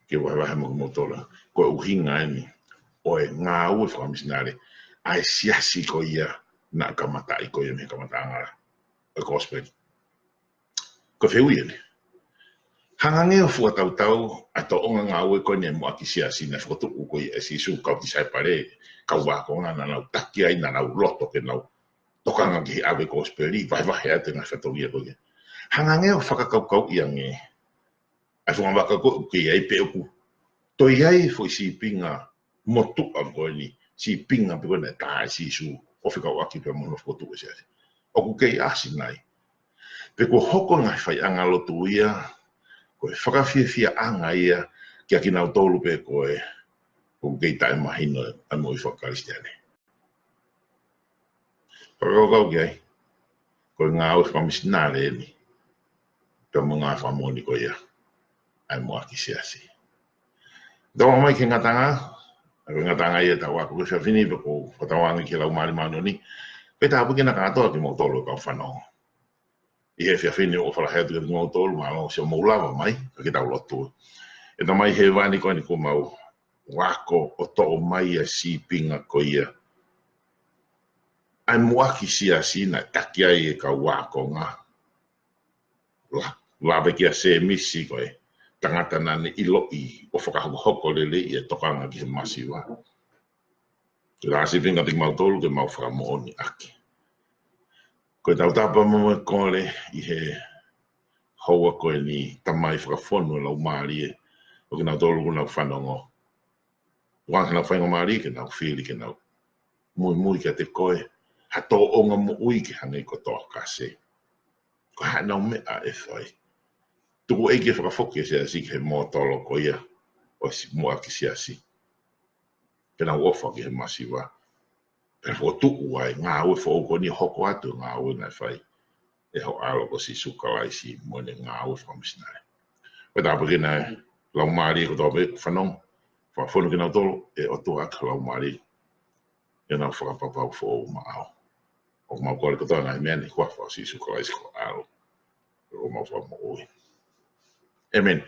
ke vahevahe mo kimoutolu. Ko e ʻuhinga eni ʻo e ngāue fakamisinale ʻa e siasi ko ia naʻe kamataʻi ko ia mei he kamataʻanga ʻo e kosipeli. Ko e fehuʻi eni. Hanga ange ʻo fakatautau ʻa e tōʻonga ngāue ko eni e muʻaki siasi naʻe fokotuʻu ko ia ʻe Sīsū, kau tisaipale, kau ākonga naʻa nau taki ai, naʻa nau loto ke nau tokanga ki he ʻave kosipeli, vahevahe atu e ngaahi fatongia ko ia. Hanga ange ʻo fakakaukauʻi ange ʻa e fungavaka ko ē ʻoku kei ʻi ai pe ʻoku toe ʻi ai e foʻi sipinga motuʻa ko eni, sipinga pē ko ē naʻe tā ʻe Sīsū ʻo fekauʻaki pea mo hono fokotuʻu e siasi. ʻOku kei ʻasi nai? Pe kuo hoko e ngaahi faiʻanga lotu ia ko e fakafiefiaʻanga ia kia kinautolu pē ko ē ʻoku kei taʻemahino ʻa e moʻui faka-Kalisitiane. Fakakaukau ki ai, ko e ngāue fakamisinale eni, pea mo e ngāue fakamoʻoni ko ia ʻa e muʻaki siasi. Tau aʻu mai ki he ngataʻanga, ʻa e ngataʻanga ia ʻetau ako ko ē he efiafi ni, pea ʻoku ou fakatauange ki he Laumālie Māʻoniʻoni ke tāpuekina kātoa kimoutolu kau fanongo. ʻI he efiafi ni ʻoku ou fakaʻapaʻapa atu kiate kimoutolu, mālō siʻomou lava mai, ka ke tau lotu. ʻE Tamai Hēvani, ko eni kuo mau ako ʻo toʻo mai ʻa e sipinga ko ia ʻa e muʻaki siasi naʻe taki ai e kau ākonga. La, lave kia Sēmisi ko e tangata naʻa ne ʻiloʻi ʻo fakahokohoko lelei e tokanga ki he masiva. Ke tā sipinga kiate kimautolu ke mau fakamoʻoni ʻaki. Ko e tautapa mo e kole ʻi he houa ko eni, Tamai, fakafonu e laumālie ʻo kinautolu ʻoku nau fanongo. Tuku ange ke nau faingamālie ke nau fili ke nau muimui kiate koe, ha tōʻonga moʻui ke hangē ko Toakase. Ko e hā ʻenau meʻa ʻe fai? Tuku ʻEiki ke fakafoki e siasi ki he mōtolo ko ia ʻo e si-, muʻaki siasi. Ke nau ʻofa ki he masiva. Pea fokotuʻu ai e ngāue foʻou ko eni, hoko atu e ngāue naʻe fai ʻe ho ʻAlo ko Sīsū Kalaisi mo ʻene ngāue fakamisinale. Pea tāpuekina e laumālie kotoa pē ʻoku fanongo. Fakafonu kinautolu ʻe ʻOtua ʻaki ho laumālie ke nau fakapapau foʻou maʻau. ʻOku mau kole kotoa e ngaahi meʻa ni ʻi he huafa ʻo Sīsū Kalaisi ko ho ʻAlo, ko homau Fakamoʻui. ʻĒmeni.